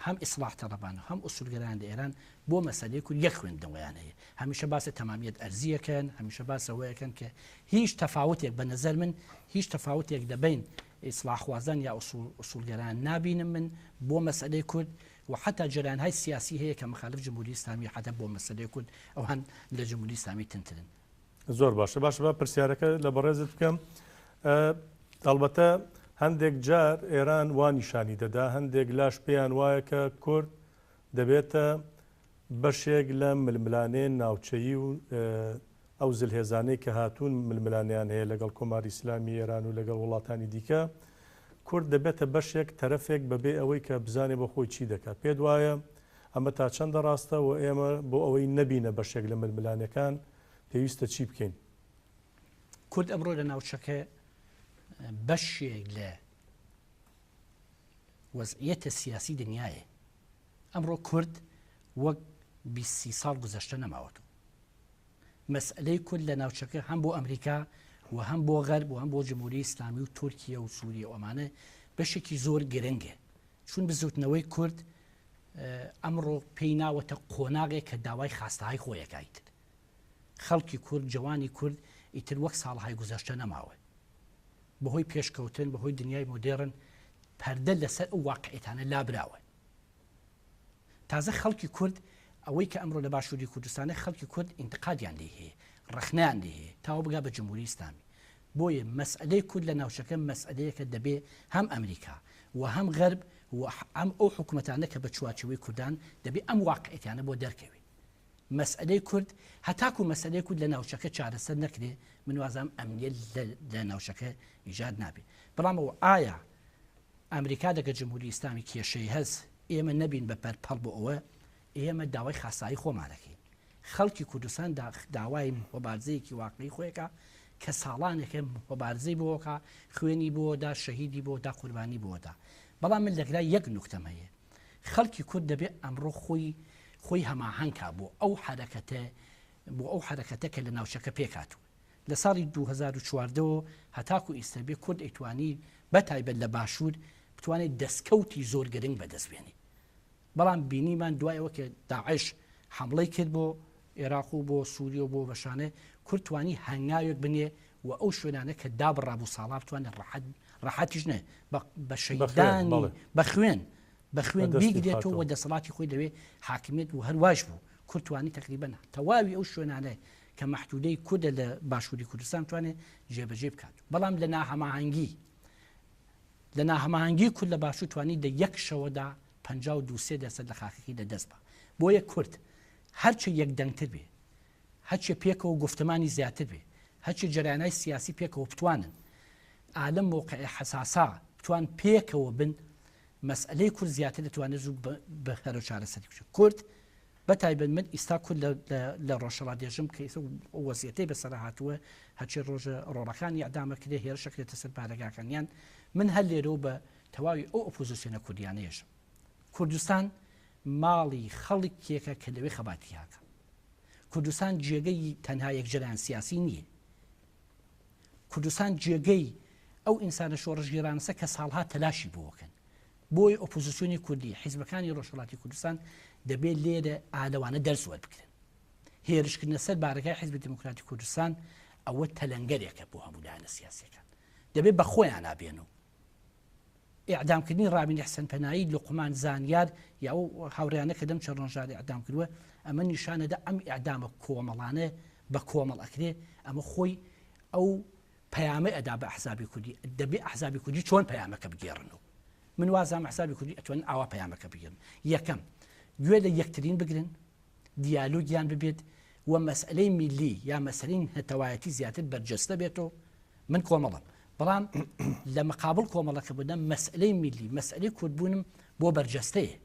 هەم ئیسلاح تەڵەبان و هەم ئوسولگەران لە ئێران بۆ مەسەلەی کورد یەک خوێندنەوەیان هەیە هەمیشە باسی تەمامیەت ئەرزیەکەن هەمیشە باس ئەوەیەکەن کە هیچ تەفاوتێک بە نظر من هیچ تەفاوتێک لە بین ئیسلاحخوازان یا ئوسولگەران نابینم من بۆ مەسەلەی کورد و حتا جەرانهای سیاسی هەیە کە مخالف جمهوری ئیسلامی حتا بۆ مەسەلەی کورد ئەوان لە جمهوری ئیسلامی تنترن. زۆر باشە باشە با پرسیارەکە لە بەڕێزت بکەم ئەڵبەتە هەندێک جار ئێران وا نیشانی دەدا هەندێک لاش پێیان وایە کە کورد دەبێتە بەشێک لە ململانێ ناوچەیی و ئەو زلهێزانەی کە هاتوون ململانیان هەیە لەگەڵ کۆماری ئیسلامی ئێران و لەگەڵ وڵاتانی دیکە کورد دەبێتە بەشێک تەرەفێک بەبێ ئەوەی کە بزانێ بۆ خۆی چی دەکات پێت وایە ئەمە تا چەندە ڕاستە و ئێمە بۆ ئەوەی نەبینە بەشێک لە ململانێکان پێویستە چی بکەین؟ کورد ئەمڕۆ لە ناوچەکە بەشێک لە وەزعیەتە سیاسی دنیاە ئەمڕۆ کورد وەک 20 ساڵ گوزەشتە نەماوەتەوە مەسئلەی کورد لە ناوچەکە هەم بۆ ئەمریکا و هەم بۆ غەرب و هەم بۆ جمهوری ئیسلامی و تورکیە و سووریە و ئەمانە بەشێکی زۆر گرنگە چون بزوتنەوەی کورد ئەمڕۆ پێی ناوەتە قۆناغێک کە داوای خاستەهای خۆیەکە ئیتر خەڵکی کورد جەوانی کورد ئیتر وەک ساڵهای گوزەشتە نەماوە بەهۆی پێشکەوتن بەهۆی دنیای مۆدێڕن پەردە لەسەر ئەو واقعیتانە لابراوە تازە خەڵکی کورد ئەوەی کە ئەمڕۆ لە باشووری کوردستانە خەڵکی کورد ئینتقادیان لێی هەیە، ڕەخنەیان لێی هەیە تاوە بگا بە جمهوری ئیسلامی. بۆیە مەسئەلەی کورد لە ناوچەکە مەسئەلەیەکە دەبێ هەم ئەمریکا و هەم غەرب و هەم ئەو حکومەتانە کە بە چوارچێوەی کوردان دەبێ ئەم واقعیتانە بۆ دەرکەوێ. مەسئەلەی کورد هەتاکو مەسئەلەی کورد لە ناوچەکە چارەسەر نەکرێ من وازانم ئەمنیەت لە ناوچەکە ئیجاد نابێ. بەڵام ئەوە ئایا ئەمریکا لەگە جمهوری ئیسلامی کێشەی هەس ئێمە نەبین بە پەرپەڵ بۆ ئەوە ئێمە داوای خاسایی خۆمانەکەین خەڵکی کوردستان داوای مبارزەیەکی واقعی خۆیەکە. کە ساڵانێکە مبارزەی بۆ کا، خوێنی بۆ دا، شەهیدی بۆ دا، قوربانی بۆ دا. بەڵام من لەگرا یەک نوکتەم هەیە. خەڵکی کورد دەبێ ئەمڕۆ خۆی خۆی هەماهەنگ کا بۆ ئەو حەرەکەتە بۆ ئەو حەرەکەتە کە لە ناوچەکە پێک هاتووە. لە ساڵی 2014 وە هەتاکو ئیستە بێ کورد ئەیتوانی بە تایبەت لە باشوور بتوانێت دەستکەوتی زۆر گرنگ بەدەست بێنێ. بەڵام بینیمان دوای ئەوە کە داعش حەمڵەی کرد بۆ ئێراق و بۆ سووریە و بۆ بەشانێ کورد توانی هەنگاوێک بنێ و ئەو شوێنانە کە دابڕابوو ساڵا بتوانێت ڕەحەت ڕەحەتیش نێ بە شەهیدانی بە خوێن بە خوێن بیگرێتەوە و دەسەڵاتی خۆی لەوێ حاکمیت و هەرواش بوو کورد توانی تقریبا تەواوی ئەو شوێنانە کە مەحدودەی کوردە لە باشووری کوردستان توانێت جێبەجێ بکات بەڵام لە ناهەماهەنگی لە ناهەماهەنگی کورد لە باشوور توانی لە یەک شەوەدا 52 سێ دەرسەد لە خاکەکەی لە دەست بە بۆیە کورد هەرچی یەکدەنگتر بێ هەرچێ پێکەوە گوفتمانی زیاتر بێ هەرچی جەرانای سیاسی پێکەوە بتوانن ئالەم مەوقعی حەساسا بتوان پێکەوە بن مەسئلەی کورد زیاتر دەتوانێت زوو بە هەرە چارەسەری بچێت کورد بە تایبەت من ئیستا کورد لە ڕۆژهەڵات دێژم کە ئیستا وەزیەتەی بەسەر هاتووە هەرچی ڕۆژە ڕۆڵەکانی ئەدامە کرێ هێرشەکرێتە سەر بارەگاکانیان من هەر لێرەوە بە تەواوی ئەو ئۆپۆزیسیۆنە کوردیانەیەشم کوردستان ماڵی خەڵکێکە کە لەوێ خەباتی هاکە کوردستان جێگەی تەنها یەک جەران سیاسی نییە کوردستان جێگەی ئەو ئینسانە شۆڕشگێرانەسە کە ساڵها تەلاشی بۆکەن بۆیە ئۆپۆزیسیۆنی کوردی، حیزبەکانی ڕۆژهەڵاتی کوردستان دەبێ لێرە ئا لەوانە دەرس وەربگرن. هێرشکردنە سەر بارەگای حیزبی دێموکراتی کوردستان ئەوە تەلەنگەرێکە بۆ هەموو لایەنە سیاسییەکان. دەبێ بە خۆیانا بێن و ئێعدامکردنی ڕامین حسێنپەنایی، لوقمان زانیار یا ئەو هاوڕێیانە کە لەم چەند ڕۆژانە ئێعدام کردووە، ئەمە نیشانەدا ئەم ئێعدامە کۆمەڵانە بە کۆمەڵ ئەکرێ، ئەمە خۆی ئەو پەیامە ئەدا بە ئەحزابی کوردی دەبێ ئەحزابی کوردی چۆن پەیامەکە بگێڕن و من وازام ئەحزابی کوردی ئەتوانن ئاوا پەیامەکە بگێڕن یەکەم گوێ لە یەکترین بگرن دیالۆگیان ببێت و مەسئلەی میلی یا مەسەلەی نەتەوایەتی زیاتر بەرجەستە بێتەوە من کۆمەڵم بەڵام لە مقابل کۆمەڵەکە بودەم مەسئلەی میلی مەسئلەی کوردبوونم بۆ بەرجەستەیە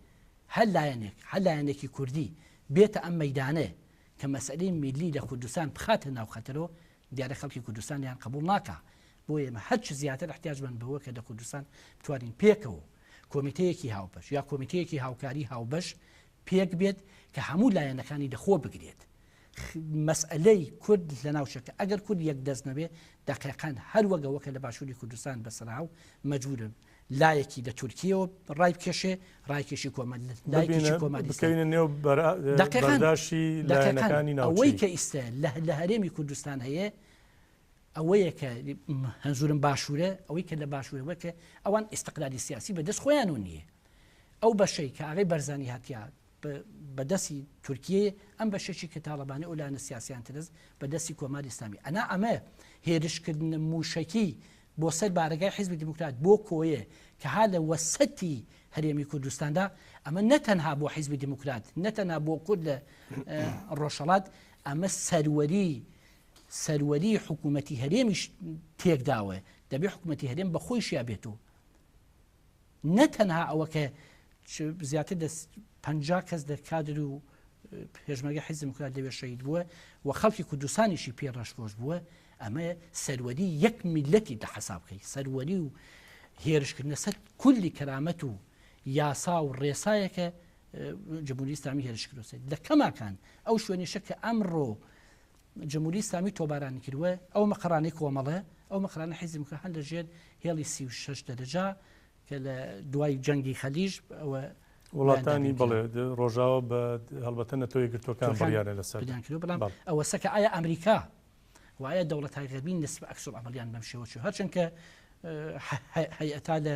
هەر لایەنێک هەر لایەنێکی کوردی بێتە ئەم مەدانێ کە مەسئلەی میلی لە کوردستان بخاتە ناو خەتەرەوە دیارە خەڵکی کوردستان لێیان قبوڵ ناکا، بۆیە ئێمە هەرچ زیاتر ئیحتیاجمان بەوە کە لە کوردستان بتوانین پێکەوە کۆمیتەیەکی هاوبەش یا کۆمیتەیەکی هاوکاری هاوبەش پێک بێت کە هەموو لایەنەکانی لەخۆ بگرێت. مەسئلەی کورد لە ناوچەکە ئەگەر کورد یەک دەست نەبێ دەقیقەن هەر وەگەوە کە لە باشووری کوردستان بەسەرا و مەجبورن لایەکی لە تورکیەوە ڕای بکێشێ ڕایکێشی کۆمە لایەکی کۆماری بکەوینە نێو بەرداشی لایەنەکانی ناوچەی. ئەوەی کە ئیستە لە هەرێمی کوردستان هەیە ئەوەیە کە هەنزورم باشوورە ئەوەی کە لە باشوورەوە کە ئەوان ئیستقلالی سیاسی بەدەست خۆیان و نییە ئەو بەشەی کە ئاغەی بەرزانی هاتیا بە دەستی تورکیە ئەم بەشێکی کە تاڵەبانی ئەو لایەنە سیاسیان ترس بە دەستی کۆماری ئیسلامی ئەنا ئەمە هێرشکردنە موشەکی بۆ سەر بارەگای حیزبی دیموکرات بۆ کۆیە کە ها لە وەسەتی هەرێمی کوردستاندا ئەمە نە تەنها بۆ حیزبی دیموکرات نە تەنها بۆ کورد لە ڕۆژهەڵات ئەمە سەروەری سەروەری حکوومەتی هەرێمیش تێکداوە دەبێ حکوومەتی هەرێم بە خۆیشیا بێت و نە تەنها ئەوە کە زیاتر لە 50 کەس لە کادر و پێشمەرگە حیزب دیموکرات لەوێ شەهید بووە و خەڵکی کوردستانیشی پێ ڕەشپۆش بووە ئەمە سەروەری یەک میلەتی لە حەساب بکەی سەروەری و هێرشکردنە سەر کولی کەرامەت و یاسا و ڕێسایەکە جمهوری ئیسلامی هێرش کردوسێت لە کەماکان ئەو شوێنیشە کە ئەمڕۆ جمهوری ئیسلامی تۆبارانی کردووە ئەو مەقەرانەی کۆمەڵە ئەو مەقرانە حیزب کە هەن لە ژێر هێڵی 36 دەرەجە کە لە دوای جەنگی خەلیج ئەوە وڵاتانی بەڵێ ڕۆژاوە بە هەڵبەتە نەتەوە یەکگرتووەکان بڕیارە لەسەر کرد بەڵام ئەوە سەکە ئایا ئەمریکا و ئایا دەوڵەتای غەربی نسب عکس العملیان بەم شێوە چوو هەرچەند کە هەیئەتا لە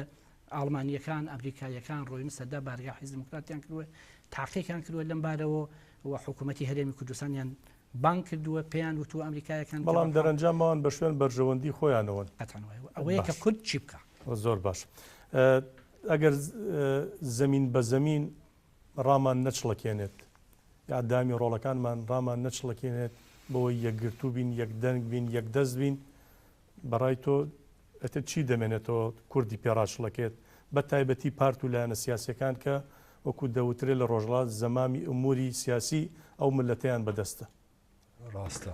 ئاڵمانیەکان ئەمریکاییەکان ڕۆین سەدا بارگا حیزب دیموکراتیان کردووە تاقیکان کردووە لەم بارەوە و حکوومەتی هەرێمی کوردستانیان بانگ کردووە پێیان وتووە ئەمریکایەکان بەڵام دەرەنجام ئەوان بە شوێن بەرژەوەندی خۆیانەوەن. قەتعەن وایە و ئەوەیە کە کورد چی بکا. زۆر باش. ئەگەر زەمین بە زەمین ڕامان نەچڵەکێنێت، ئیعدامی ڕۆڵەکانمان ڕامان نەچڵەکێنێت بەوەی یەکگرتوو بین، یەکدەنگ بین، یەکدەست بین، بەڕای تۆ ئیتر چی دەمێنێتەوە کوردی پێ ڕاچڵەکێت، بە تایبەتی پارت و لایەنە سیاسیەکان کە وەکو دەوترێ لە ڕۆژهەڵات زەمامی ئوموری سیاسی ئەو مللەتەیان بەدەستە؟ ڕاستە.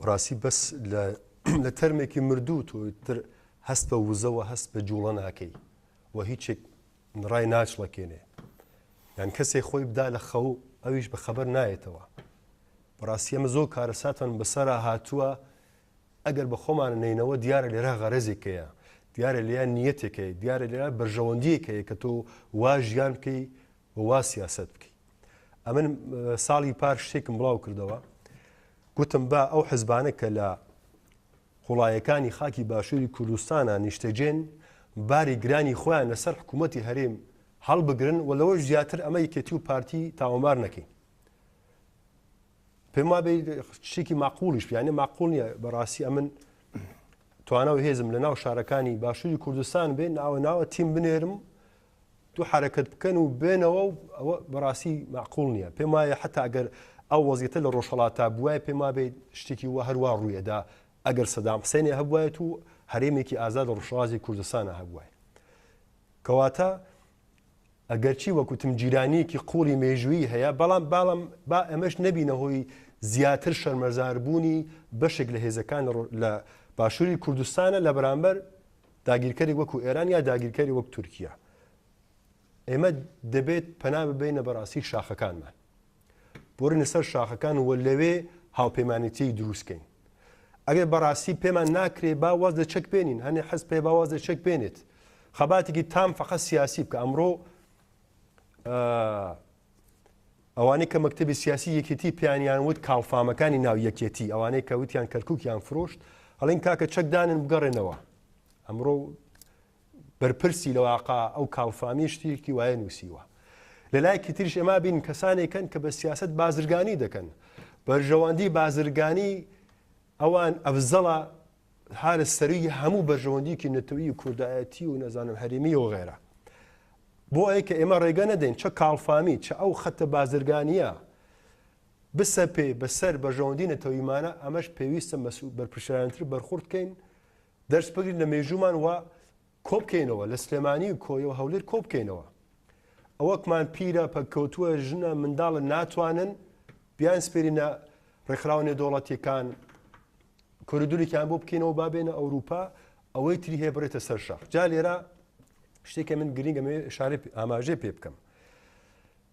بەڕاستی بەس لە تەرمێکی مردوو تۆ تر هەست بە وزەوە هەست بە جوڵە ناکەی و هیچێک ڕای ناچڵەکێنێ یان کەسێک خۆی بدا لە خەو ئەویش بە خەبەر نایەتەوە. بەڕاستی ئەمە زۆر کارەساتمان بەسەرا هاتووە ئەگەر بە خۆمان نەینەوە دیارە لێرە غەرەزێک هەیە دیارە لێرە نیەتێک هەیە دیارە لێرە بەرژەوەندیەک هەیە کە تۆ وا ژیان بکەی و وا سیاسەت بکەی. ئەمن ساڵی پار شتێکم بڵاو کردەوە گوتم با ئەو حزبانە کە لە قوڵایەکانی خاکی باشووری کوردستانە نیشتەجێن باری گرانی خۆیان لەسەر حکوومەتی هەرێم هەڵبگرن و لەوەش زیاتر ئەمە یەکێتی و پارتی تاوانبار نەکەین. پێم وابێ شتێکی ماقولیش یانە ماقول نییە بەڕاستی ئەمن توانا و هێزم لە ناو شارەکانی باشووری کوردستان بێ ناوە ناوە تیم بنێرم دوو حرەکەت بکەن و بێنەوە و ئەوە بەڕاستی معقول نییە پێم وایە حتا ئەگەر ئەو وەزیەتە لە ڕۆژهڵاتا بواە پێم وابێ شتێکی وە هەروە ڕوویەدا ئەگەر سەدام حسێنێ هەبواێت و هەرێمێکی ئازاد لە ڕۆژهەڵاتی کوردستانە هەبواە کەواتە ئەگەرچی وەک وتم جیرانییەکی قووڵی مێژوویی هەیە، بەڵام باڵام با ئەمەش نەبینە هۆی زیاتر شەرمەزاربوونی بەشێک لە هێزەکان لە باشووری کوردستانە لە بەرامبەر داگیرکەرێک وەکو ئێران یا داگیرکەری وەک تورکیا. ئێمە دەبێت پەنا ببەینە بەڕاستی شاخەکانمان. بۆرینە سەر شاخەکان و لەوێ هاوپەیمانێتیی دروست کەین. ئەگەر بەڕاستی پێمان ناکرێ با واز لە چەک بێنین، هەنێ حزب هەیە با واز لە چەک بێنێت. خەباتێکی تام فەقەت سیاسی بکە. ئەمڕۆ ئەوانەی کە مەکتەبی سیاسی یەکێتی پێیانیان وت کاڵفامەکانی ناو یەکێتی، ئەوانەی کە وتیان کەرکووکیان فرۆشت، ئەڵێن کاکە چەک دانن بگەڕێنەوە. ئەمڕۆ بەرپرسی لە واقع ئەو کاڵفامی شتێکی وایە نووسیوە. لە لایەکی تریش ئێمە بین کەسانێکن کە بە سیاسەت بازرگانی دەکەن. بەرژەوەندی بازرگانی ئەوان ئەفزەڵە هارە سەروی هەموو بەرژەوەندیکی نەتەوەیی و کوردایەتی و نەزانم هەرێمی و غێرە. بۆ ئەوەی کە ئێمە ڕێگە نەدەین چە کاڵفامی چە ئەو خەتە بازرگانیە بسەپێ بەسەر بەرژەوەندی نەتەوەیمانە ئەمەش پێویستە بەرپرسیارانتر بەرخورد بکەین دەرس بگرین لە مێژوومان و کۆبکەینەوە لە سلێمانی و کۆیە و هەولێر کۆبکەینەوە ئەوەکمان پیرە پەککەوتووە ژنە منداڵە ناتوانن بیان سپێرینە ڕێکخراوە نێودەوڵەتیەکان کۆریدورێکیان بۆ بکەینەوە با بێنە ئەوروپا ئەوەی تری هەیە بڕێتە سەر شاخ جا لێرە شتێکە من گرنگە شارێ ئاماژەی پێ بکەم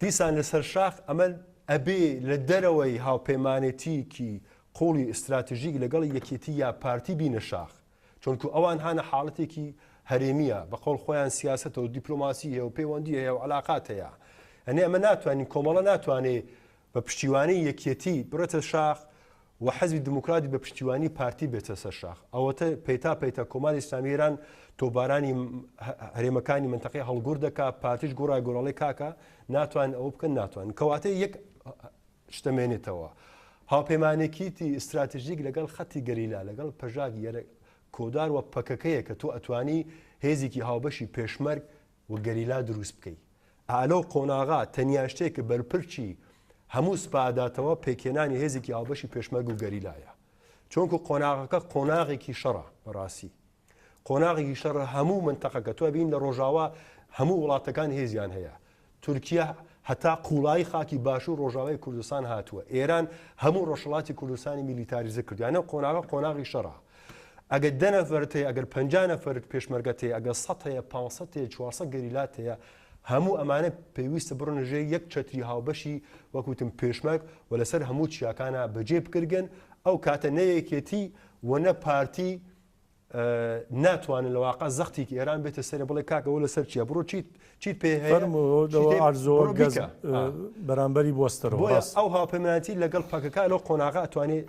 دیسان لەسەر شاخ ئەمە ئەبێ لە دەرەوەی هاوپەیمانێتیکی قوڵی ئیستراتژیک لەگەڵ یەکێتی یا پارتی بینە شاخ چونکو ئەوان هانە حاڵەتێکی هەرێمیە بە قەوڵ خۆیان سیاسەتە و دیپلۆماسی هەیە و پەیوەندی هەیە و عەلاقات هەیە ئەنێ ئەمە ناتوانین کۆمەڵە ناتوانێ بە پشتیوانی یەکێتی بڕێتە شاخ و حزبی دیموکراتی بە پشتیوانی پارتی بێتە سەر شاخ. ئەوەتە پەیتا پەیتا کۆماری ئیسلامی ئێران تۆپبارانی هەرێمەکانی مەنتەقەی هەڵگورد دەکا، پارتیش گوڕای گوڕەڵێ کاکە ناتوانن ئەوە بکەن ناتوانن. کەواتە یەک شتە مێنێتەوە. هاوپەیمانێکیتی ئیستراتژیک لەگەڵ خەتی گەریلا، لەگەڵ پەژاک، یەرە کۆدار و پەکەکەیە کە تۆ ئەتوانی هێزێکی هاوبەشی پێشمەرگ و گەریلا دروست بکەی. ئا لەو قۆناغە تەنیا شتێک کە بەرپرچی هەموو سوپا ئەداتەوە پێکهێنانی هێزێکی هاوبەشی پێشمەرگ و گەریلایە. چونکو قۆناغەکە قۆناغێکی شەڕە بەڕاستی. قۆناغێکی شەڕە هەموو مەنتەقەکە تۆ ئەبینی لە ڕۆژاوا هەموو وڵاتەکان هێزیان هەیە. تورکیە هەتا قوڵایی خاکی باشوور ڕۆژاوای کوردستان هاتووە. ئێران هەموو ڕۆژهەڵاتی کوردستانی میلیتاریزە کردووە. یانە قۆناغە قۆناغی شەڕە. ئەگەر دە نەفەرت هەیە، ئەگەر 50 نەفەرت پێشمەرگەت هەیە، ئەگەر 100 هەیە، 500 هەیە، 400 گەریلات هەیە، هەموو ئەمانە پێویستە بڕۆنە ژێر یەک چەتری هاوبەشی وەک وتم پێشمەرگ و لەسەر هەموو چیاکانا بەجێ بکرگن، ئەو کاتە نە یەکێتی و نە پارتی ناتوانن لە واقع زەختێکی ئێران بێتە سەرێ بڵێ کاکە ئەوە لەسەر چیە بڕۆ چیت چیت پێ هەیە فەرموو چیت هەیە ئارزۆ بڕۆ گەز بیکە. بەرامبەری بوەستەرەوە بۆیە ڕاست. ئەو هاوپەیمانەتی لەگەڵ پەکەکە لەو قۆناغە ئەتوانێ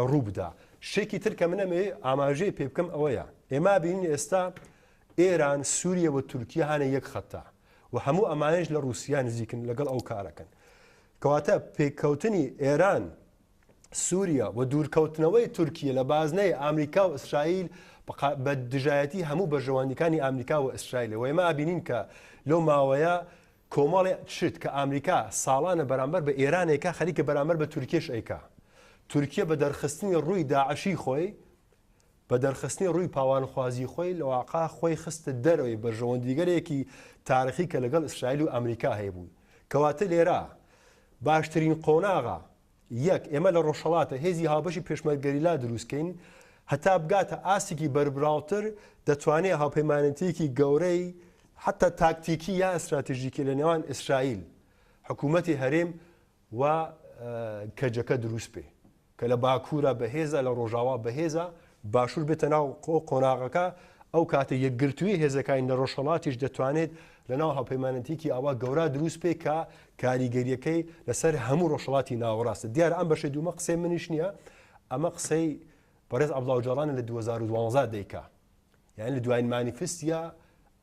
ڕوو بدا. شتێکی تر کە من ئەمەوێ ئاماژەی پێ بکەم ئەوەیە ئێمە بینین ئێستا ئێران، سوریە و تورکیە هانە یەک خەتە و هەموو ئەمانەش لە ڕووسیا نزیکن لەگەڵ ئەو کارەکەن. کەواتە پێککەوتنی ئێران، سوریە و دوورکەوتنەوەی تورکیە لە بازنەی ئامریکا و ئیسرائیل بە دژایەتی هەموو بەرژەوەندیکانی ئامریکا و ئیسرائیلە و ئێمە ئەبینین کە لەو ماوەیە کۆمەڵێ شت کە ئامریکا ساڵانە بەرامبەر بە ئێران ئەیکا خەریکە بەرامبەر بە تورکیەش ئەیکا. تورکیە بە دەرخستنی ڕووی داعشی خۆی، بە دەرخستنی ڕووی پاوانخوازی خۆی لە واقع خۆی خستە دەرەوەی بەرژەوەندیگەلێکی تاریخی کە لەگەڵ ئیسرائیل و ئامریکا هەیبوو. کەواتە لێرە باشترین قۆناغە. یەک، ئێمە لە ڕۆژهەڵاتە هێزی هاوبەشی پێشمەرگەریلا دروست کەین هەتا بگاتە ئاستێکی بەربراوتر دەتوانێ هاوپەیمانێتیەکی گەورەی حتا تاکتیکی یا ئستراتژیکی لە نێوان ئیسرائیل، حکوومەتی هەرێم و کەجەکە دروست بێ کە لە باکوورە بەهێزە لە ڕۆژاوا بەهێزە باشوور بێتە ناو قۆناغەکە ئەو کاتە یەکگرتووی هێزەکانی لە ڕۆژهەڵاتیش دەتوانێت لە ناو هاوپەیمانەتیکی ئاوا گەورە دروست بێ کە کاریگەریەکەی لەسەر هەموو ڕۆژهەڵاتی ناوەڕاستە دیارە ئەم بەشەی دوومە قسەی منیش نییە ئەمە قسەی بەڕێز عەبدوڵا ئۆجالانە لە 2012 دەیکا یعنی لە دوایین مانیفستیا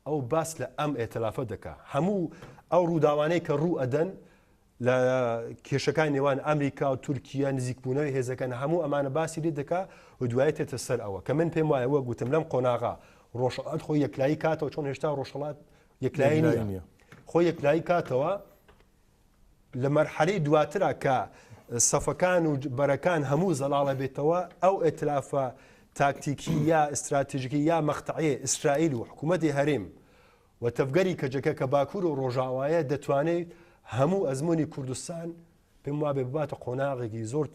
ئەو باس لە ئەم ئێتلافە دەکا هەموو ئەو ڕووداوانەی کە ڕوو ئەدەن لە کێشەکانی نێوان ئەمریکا و تورکیا نزیکبوونەوەی هێزەکان هەموو ئەمانە باسی لێ دەکا و دوایی تێتە سەر ئەوە کە من پێم وایە وەک گوتم لەم قۆناغا ڕۆژهەڵات خۆی یەکلایی کاتەوە چۆن هێشتا ڕۆژهەڵات یەکلایی نییە خۆی یەکلایی کاتەوە لە مەرحەلەی دواترا کە سەفەکان و بەرەکان هەموو زەڵاڵە بێتەوە ئەو ئەتلافە تاکتیکی یا ئستراتیژیکی یا مەقتەعی ئیسرائیل و حکوومەتی هەرێم و تەڤگەری کەجەکە کە باکوور و ڕۆژاوایە دەتوانێت هەموو ئەزموونی کوردستان پێم وابێ بباتە قۆناغێکی زۆر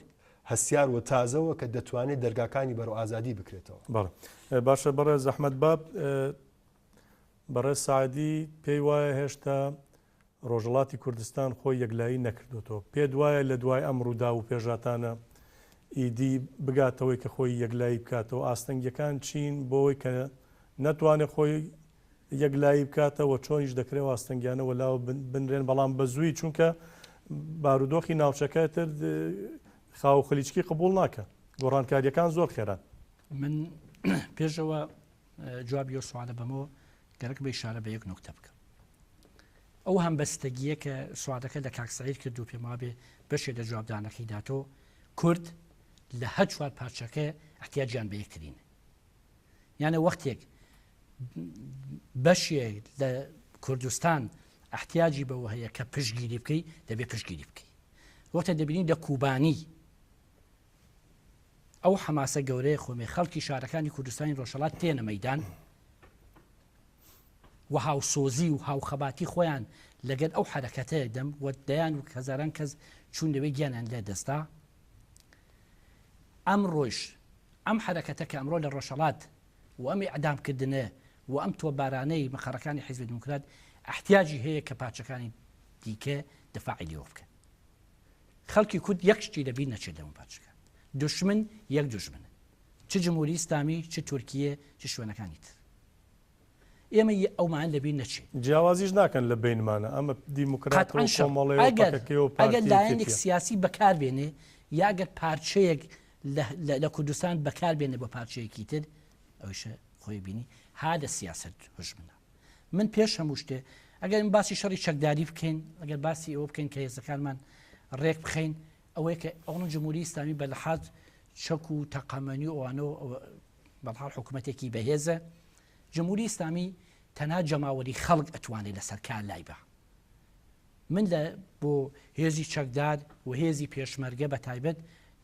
هەستیار و تازەوە کە دەتوانێت دەرگاکانی بەرەو ئازادی بکرێتەوە. بەڵێ باشە بەڕێز ئەحمەد باب، بەڕێز سەعدی پێی وایە هێشتا ڕۆژهەڵاتی کوردستان خۆی یەکلایی نەکردۆتەوە. پێت وایە لە دوای ئەم ڕووداو و پێشهاتانە ئیدی بگاتەوەی کە خۆی یەکلایی بکاتەوە؟ ئاستەنگیەکان چین بۆوەی کە نەتوانێت خۆی یەکلایی بکاتەوە؟ چۆنیش دەکرێت ئەو ئاستەنگیانە وەلاوە بنرێن بەڵام بە زووی چونکە بارودۆخی ناوچەکە تر خاو خلیچکی قبوڵ ناکە گۆڕانکاریەکان زۆر خێران. من پێشەوە جوابی ئەو سوالە بەمەوە گەرەک بە ئیشارە بە یەک نوکتە بکەم. ئەو هەمبەستەگییە کە سوالەکە لە کاک سەعید کرد و پێم وابێ بەشێ لە جوابدانەکەی داتۆ، کورد لە هەر چوار پارچەکە احتیاجیان بە یەکترینە. یانە وەختێک بەشێک لە کوردستان احتیاجی بەوە هەیە کە پشتگیری بکەی، دەبێ پشتگیری بکەی. وەختێ دەبینین لە کوبانی ئەو حەماسە گەورەیە خۆمێ خەڵکی شارەکانی کوردستانی ڕۆژهەڵات تێنە مەیدان و هاوسۆزی و هاوخەباتی خۆیان لەگەل ئەو حەرەکەتەیە دەم و دەیان و هەزاران کەس چوون لەوێ گیانیان لێ دەستا ئەمڕۆیش ئەم حەرەکەتە کە ئەمڕۆ لە ڕۆژهەڵات و ئەم ئیعدام کردنە و ئەم تۆپبارانەی مەقەڕەکانی حیزبی دیموکرات ئەحتیاجی هەیە کە پارچەکانی دیکە دفاعی لێوە بکەن. خەڵکی کورد یەک شتی لە بیر نەچێت لەم پارچەکە دوشمن یەک دوژمنە چ جمهوری ئیسلامی چ تورکیە چ شوێنەکانی تر ئێمە ئەومان لە بیر نەچێت. جیاوازیش ناکەن لە بەینمانە ئەمە دیموکرات و قەتعەن شەڕ کۆمەڵەیە و ئەگەر پەکەکەیە و ئەگەر پارتی لایەنێک یەکێتیە. سیاسی بەکار بێنێ یا ئەگەر پارچەیەک لە لە لە کوردستان بەکار بێنێ بۆ پارچەیەکی تر ئەویشە خۆی بینی ها لە سیاسەت هوژمنە. من پێش هەموو شتێ ئەگەر باسی شەڕی چەکداری بکەین ئەگەر باسی ئەوە بکەین کە هێزەکانمان ڕێک بخەین ئەوەیە کە ئەوڵ جمهوری ئیسلامی بە لەحاز چەک و تەقەمەنی و ئەوانە بەڵحاڵ حکوومەتێکی بەهێزە جمهوری ئیسلامی تەنها جەماوەری خەڵک ئەتوانێت لەسەر کار لای بە من لە بۆ هێزی چەکدار و هێزی پێشمەرگە بە تایبەت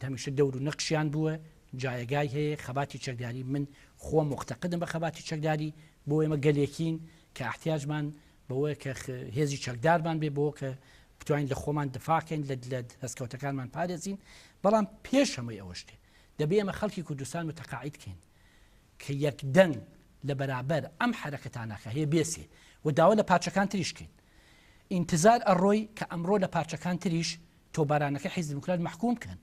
هەمیشە دەور و نەقشیان بووە، جایەگای هەیە، خەباتی چەکداری من خۆم موعتەقدم بە خەباتی چەکداری، بۆ ئێمە گەلێکین کە ئەحتیاجمان بەوەیە کە هێزی چەکدارمان بێ بۆ کە بتوانین لە خۆمان دفاع کەین لە لە دەستکەوتەکانمان پارێزین، بەڵام پێش هەمووی ئەوە شتێ دەبێ ئێمە خەڵکی کوردستان متەقاعید کەین کە یەک دەنگ لە بەرابەر ئەم حەرەکەتانە کە هەیە بێسێ و داوا لە پارچەکان تریش کەین. ئینتزار ئەڕۆی کە ئەمڕۆ لە پارچەکان تریش تۆپبارانەکەی حیزب دیموکرات مەحکووم کەن.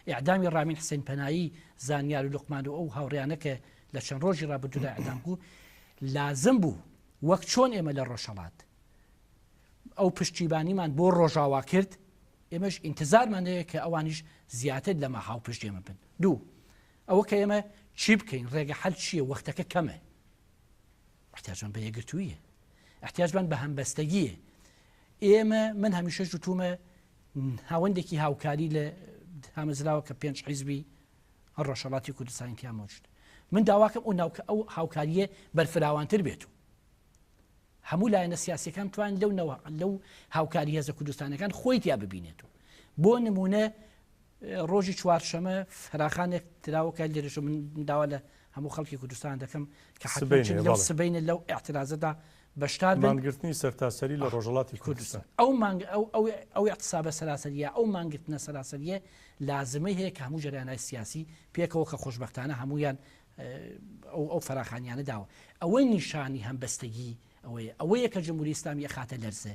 ئێعدامی ڕامین حسین پەنایی، زانیار و لوقمان و ئەو هاوڕێیانە کە لە چەند ڕۆژی ڕابردوودا ئێعدام بوو، لازم بوو وەک چۆن ئێمە لە ڕۆژهەڵات ئەو پشتیبانیمان بۆ ڕۆژاوا کرد، ئێمەش ئینتزارمان هەیە کە ئەوانیش زیاتر لەمە هاوپشت ئێمە بن. دوو، ئەوە کە ئێمە چی بکەین، ڕێگە حەل چییە، وەختەکە کەمە. احتیاجمان بە یەکگرتوویە، احتیاجمان بە هەمبەستەگییە. ئێمە من هەمیشەش وتومە ناوەندێکی هاوکاری لە دامەزراوە کە پێنج حیزبی ڕۆژهەڵاتی کوردستانی تیا مەوجود. من داواکەم ئەو ناوکە ئەو هاوکارییە بەرفراوانتر بێت و هەموو لایەنە سیاسیەکان توان لەو نەوە لەو هاوکاری هێزە کوردستانەکان خۆی تیا ببینێت و بۆ نمونە ڕۆژی چوارشەمە فراخانێک تراوە کە لێرەش من داوا لە هەموو خەڵکی کوردستان دەکەم کە حتماً سبەینێ، لەو بەڵێ. سبەینێ لەو ئیعترازەدا. بەشدار بن. مانگرتنی سەرتاسەری لە ڕۆژهەڵاتی کوردستان. ئەو مانگ ئەو ئەو ئەو ئیعتسابە سەراسەرییە، ئەو مانگرتنە سەراسەرییە لازمەی هەیە کە هەموو جەریانای سیاسی پێکەوە کە خۆشبەختانە هەموویان ئەو ئەو فەراخانیانە داوە. ئەوە نیشانی هەمبەستەگی ئەوەیە. ئەوەیە کە جمهوری ئیسلامی ئەخاتە لەرزە.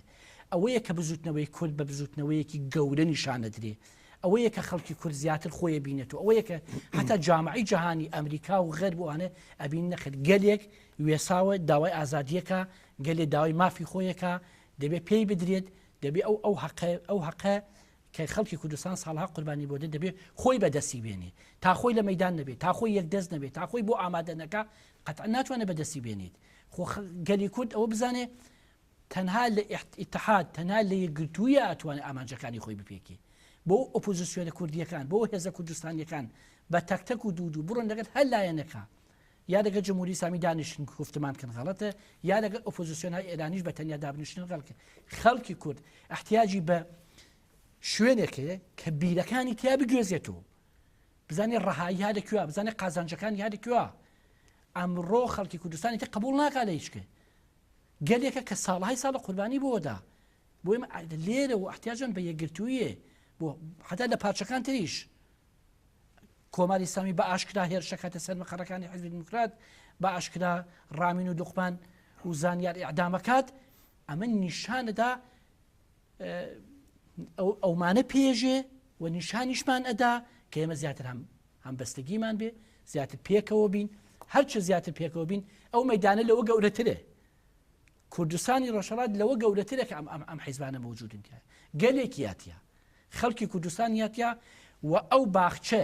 ئەوەیە کە بزووتنەوەی کورد بە بزووتنەوەیەکی گەورە نیشان ئەدرێ. ئەوەیە کە خەڵکی کورد زیاتر خۆی ئەبینێتەوە. ئەوەیە کە هەتا جامعەی جەهانی ئەمریکا و غەرب و ئەوانە ئەبینن نەخێر گەلێک وێساوە داوای ئازادیەکە، گەلێ داوای مافی خۆیەکە، دەبێ پێی بدرێت، دەبێ ئەو ئەو هەقە ئەو هەقە کە خەڵکی کوردستان ساڵها قوربانی بۆ دێت دەبێ خۆی بەدەستی بێنێ. تا خۆی لە مەیدان نەبێ، تا خۆی یەکدەست نەبێ، تا خۆی بۆ ئامادە نەکا قەتعەن ناتوانێ بەدەستی بێنێت. خۆ گەلی کورد ئەوە بزانێ تەنها لە ئیتحاد، تەنها لە یەکگرتوویە ئەتوانێ ئامانجەکانی خۆی بپێکێ. بۆ ئۆپۆزیسیۆنە کوردییەکان، بۆ هێزە کوردستانییەکان بە تەک تەک و دوو دوو بڕۆن لەگەڵ هەر لایەنێکا یا لەگەل جمهوری ئیسلامی دانیشتن گفتمان کەن غەڵەتە یا لەگەل ئۆپۆزیسیۆن های ئێرانیش بە تەنیا دابنیشتن غەڵکە خەڵکی کورد احتیاجی بە شوێنێک هەیە کە بیرەکانی تیا بگوێزێتەوە بزانێ ڕەهایی ها لە کوێ بزانێ قازانجەکانی ها لە کوێ ئەمڕۆ خەڵکی کوردستانی تر قبول ناکا لە هیچ کێ گەلێکە کە ساڵهای ساڵە قوربانی بۆدا بۆ ئێمە لێرە و احتیاجان بە یەکگرتوویە بۆ حتا لە پارچەکان تریش کۆماری ئیسلامی بە ئاشکرا هێرش دەکاتە سەر مقەڕەکانی حیزبی دیموکرات، بە ئاشکرا ڕامین و لوقمان و زانیار ئیعدام ئەکات، ئەمە نیشانەدا ئەومانە پێژێ و نیشانیشمان ئەدا کە ئێمە زیاتر هەم هەمبەستگیمان بێ زیاتر پێکەوە بین هەرچە زیاتر پێکەوە بین ئەو مەدانە لەوە گەورەترێ کوردستانی ڕۆژهەڵات لەوە گەورەترە کە ئەم ئەم ئەم حیزبانە مەوجودن تیا گەلێکی یاتیا خەڵکی کوردستان یاتیا و ئەو باخچە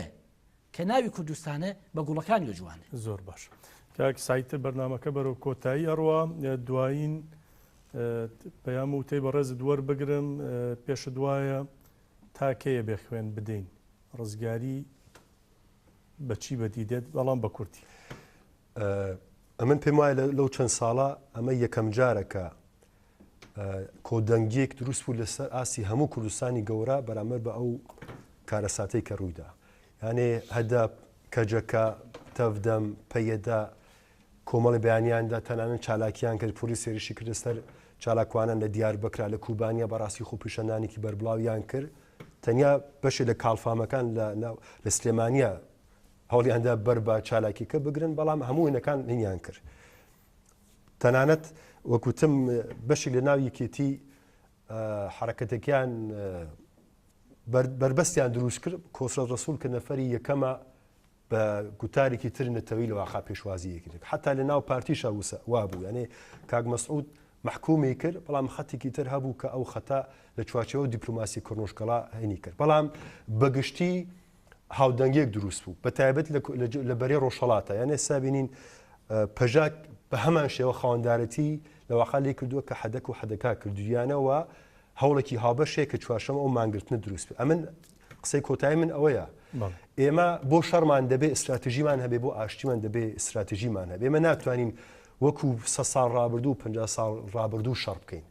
کە ناوی کوردستانە بە گوڵەکانی جوانە. زۆر باش کاک سەعید بەرنامەکە بەرەو کۆتایی ئەڕوا دوایین پەیام و وتەی بەڕێزت وەربگرم پێشت وایە تا کەیە بێ خوێن بدەین ڕزگاری بەچی بەدی دێت بەڵام بە کورتی. ئەمن پێم وایە لەو چەند ساڵە ئەمە یەکەم جارە کە کۆدەنگیەک دروست بوو لەسەر ئاستی هەموو کوردستانی گەورە بەرامبەر بە ئەو کارەساتەی کە ڕوویدا یانێ هەدەپ کەجەکە تەڤدەم پەیەدە کۆمەڵی بەیانیاندا تەنانەت چالاکیان کرد پۆلیس هێرشی کردە سەر چالاکوانان لە دیاربەکرا لە کوبانیا بەڕاستی خۆپیشاندانێکی بەربڵاویان کرد تەنیا بەشێ لە کاڵفامەکان لە سلێمانیا هەوڵیاندا بەر بە چالاکیەکە بگرن بەڵام هەموو وێنەکان هینیان کرد تەنانەت وەکوتم بەشێک لە ناو یەکێتی حرەکەتەکەیان بربەستیان دروست کرد کۆسرەت ڕسوول کە نەفەری یەکەمە بە گوتارێکی تر نەتەوی لە واقع پێشوازی یەکێک حتا لە ناو پارتیشا وسە وابوو یانێ کاک مەسعود مەحکومی کرد بەڵام خەتێکی تر هەبوو کە ئەو خەتە لە چوارچێوە دیپلۆماسی کڕنوشکەڵا هینی کرد بەڵام بەگشتی هاودەنگیەک دروست بوو بە تایبەت لە بەرەی ڕۆژهەڵاتە یان ئێستا بینین پەژاک بە هەمان شێوە خاوەندارەتی لە واقع لێ کردووە کە حەدەک و حەدەکا کردویانەوە هەوڵێکی هاوبەشێک کە چوارشەم ئەو مانگرتنە دروست بێ ئەمن قسەی کۆتایی من ئەوەیە ئێمە بۆ شەڕمان دەبێ استراتژیمان هەبێ بۆ ئاشتیمان دەبێ استراتژیمان هەبێ ئێمە ناتوانین وەکو سە ساڵ ڕابردوو 50 ساڵ ڕابردوو شەڕ بکەین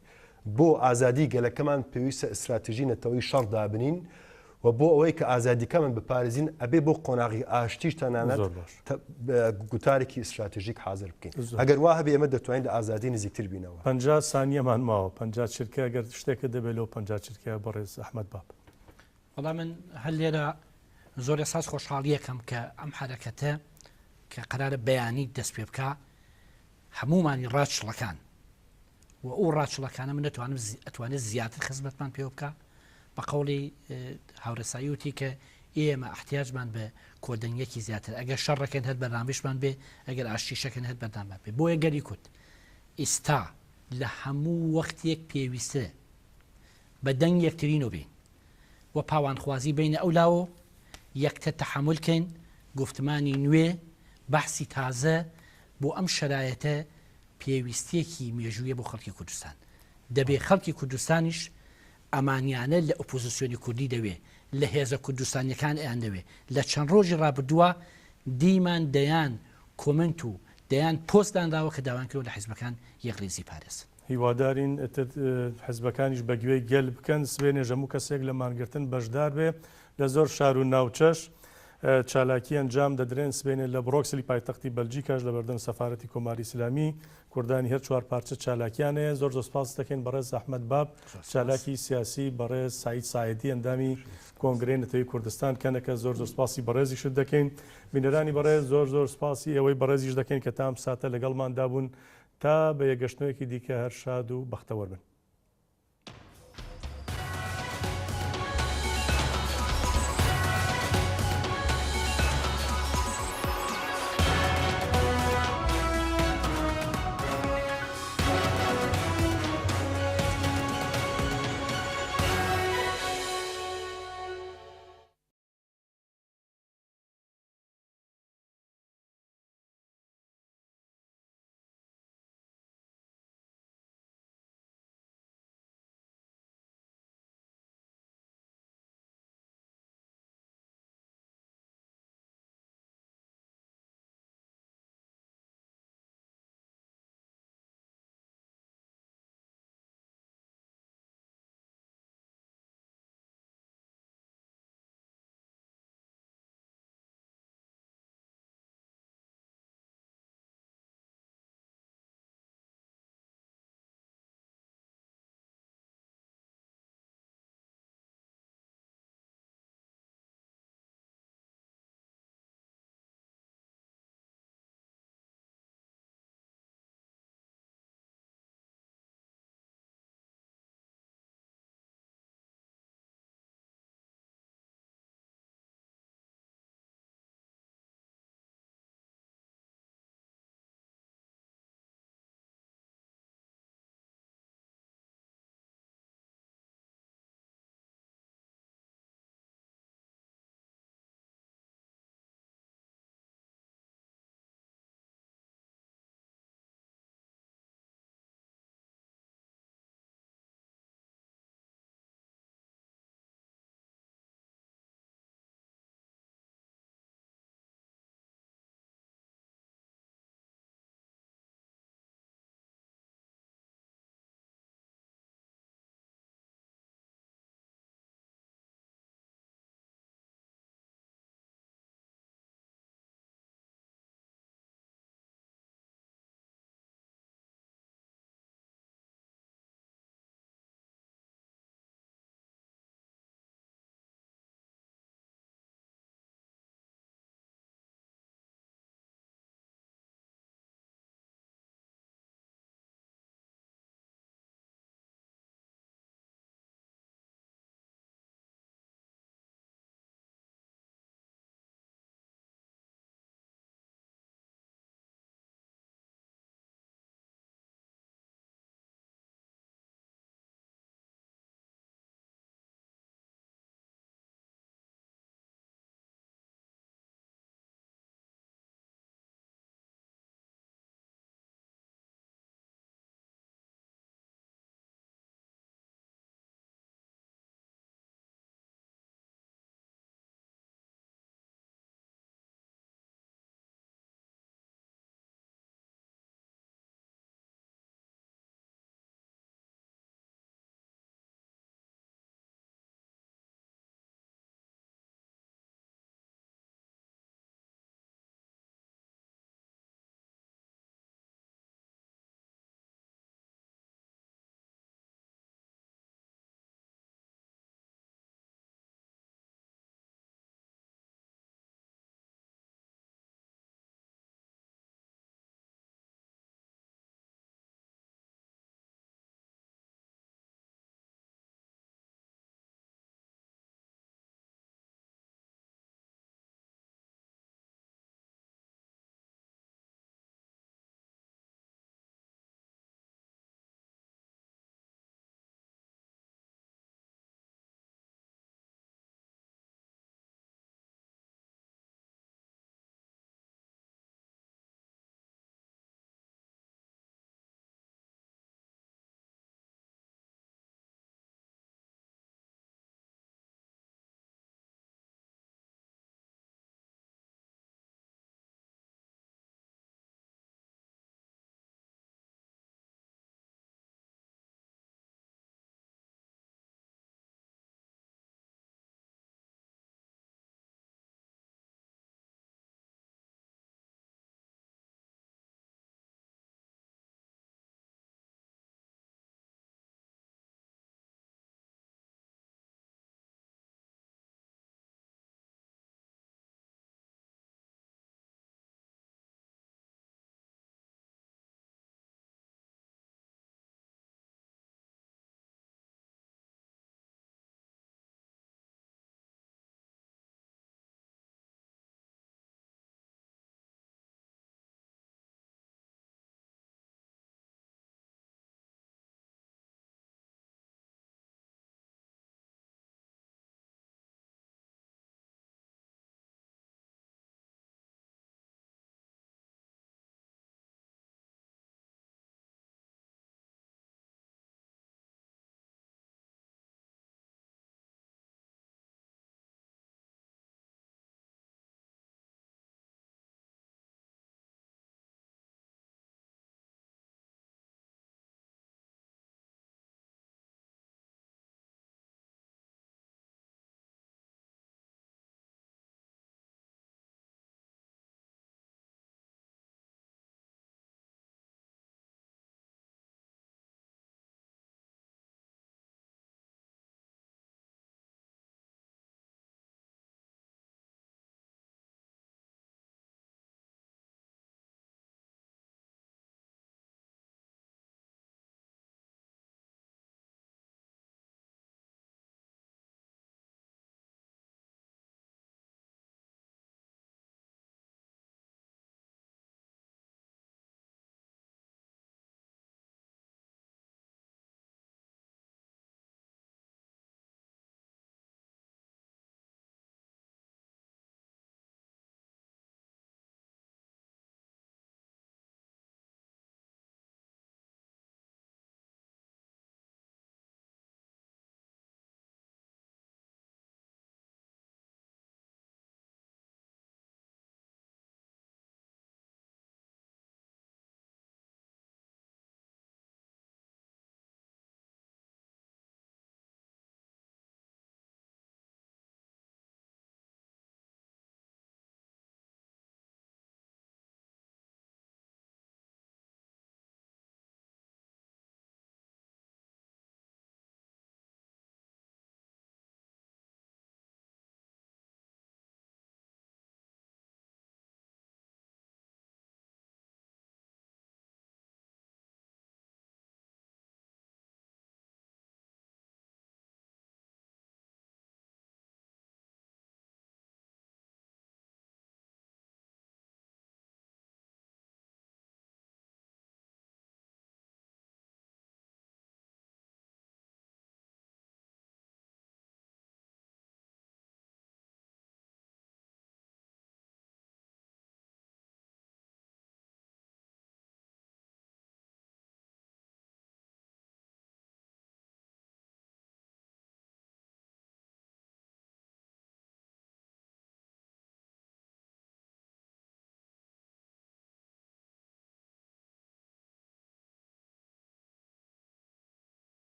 بۆ ئازادی گەلەکەمان پێویستە ئیستراتیژی نەتەوەی شەڕ دابنین و بۆ ئەوەی کە ئازادیکەمان بپارێزین ئەبێ بۆ قۆناغی ئاشتیش تەنانەت زۆر باش. گوتارێکی ئیستراتیژیک حازر بکەین. زۆر. ئەگەر وا هەبێ ئێمە دەتوانین لە ئازادی نزیکتر بینەوە. 50 سانیەمان ماوە، 50 چرکە، ئەگەر شتێکت دەبێ لەو 50 چرکەیە بەڕێز ئەحمەد باب. وەڵا من هەر لێرە زۆر ئێحساس خۆشحاڵیەکەم کە ئەم حەرەکەتە کە قەرارە بەیانی دەست پێ بکا هەموومانی ڕاچڵەکان و ئەو ڕاچڵەکانە من دەتوانم ئەتوانێت زیاتر خزمەتمان پێوە بکە بە قەوڵی هاورەسایی وتی کە ئێمە احتیاجمان بە کۆدەنگێکی زیاتر ئەگەر شەڕەکەن هەر بەرنامەشمان بێ ئەگەر ئاشتیشەکەن هەر بەرنامە بێ بۆیە گەلی کورد ئیستا لە هەموو وەختێک پێویستە بە دەنگ یەکترین و بین و پاوانخوازی بینە ئەو لاوە یەکتر تەحەمول کەین گفتمانی نوێ بەحسی تازە بۆ ئەم شەرایەتە پێویستیەکی مێژوویە بۆ خەڵکی کوردستان. دەبێ خەڵکی کوردستانیش ئەمانیانە لە ئۆپۆزسیۆنی کوردی دەوێ، لە هێزە کوردستانیەکان ئەیاندەوێ. لە چەند ڕۆژی ڕابردووە دیمان دەیان کۆمنت و دەیان پۆست دانراوە کە داوایان کردوە لە حیزبەکان یەکڕیزی پارێزن. هیوادارین ئیتر حیزبەکانیش بە گوێی گەل بکەن، سبەینێش هەموو کەسێک لە مانگرتن بەشدار بێ لە زۆر شار و ناوچەش. چالاکی ئەنجام دەدرێن، سبەینێ لە بڕۆکسلی پایتەختی بەلجیکاش لە بەردەم سەفارەتی کۆماری ئیسلامی کوردانی هەر چوار پارچە چالاکیان هەیە. زۆر زۆر سپاست دەکەین بەڕێز ئەحمەد باب، چالاکی سیاسی، بەڕێز سەعید ساعدی ئەندامی کۆنگرەی نەتەوەی کوردستان کەنەکە، زۆر زۆر سپاسی بەڕێزیشت دەکەین. بینەرانی بەڕێز زۆر زۆر سپاسی ئێوەی بەڕێزیش دەکەین کە تا ئەم ساتە لەگەڵماندا بوون. تا بە یەکگەشتنەوەیەکی دیکە هەر شاد و بەختەوەر بن.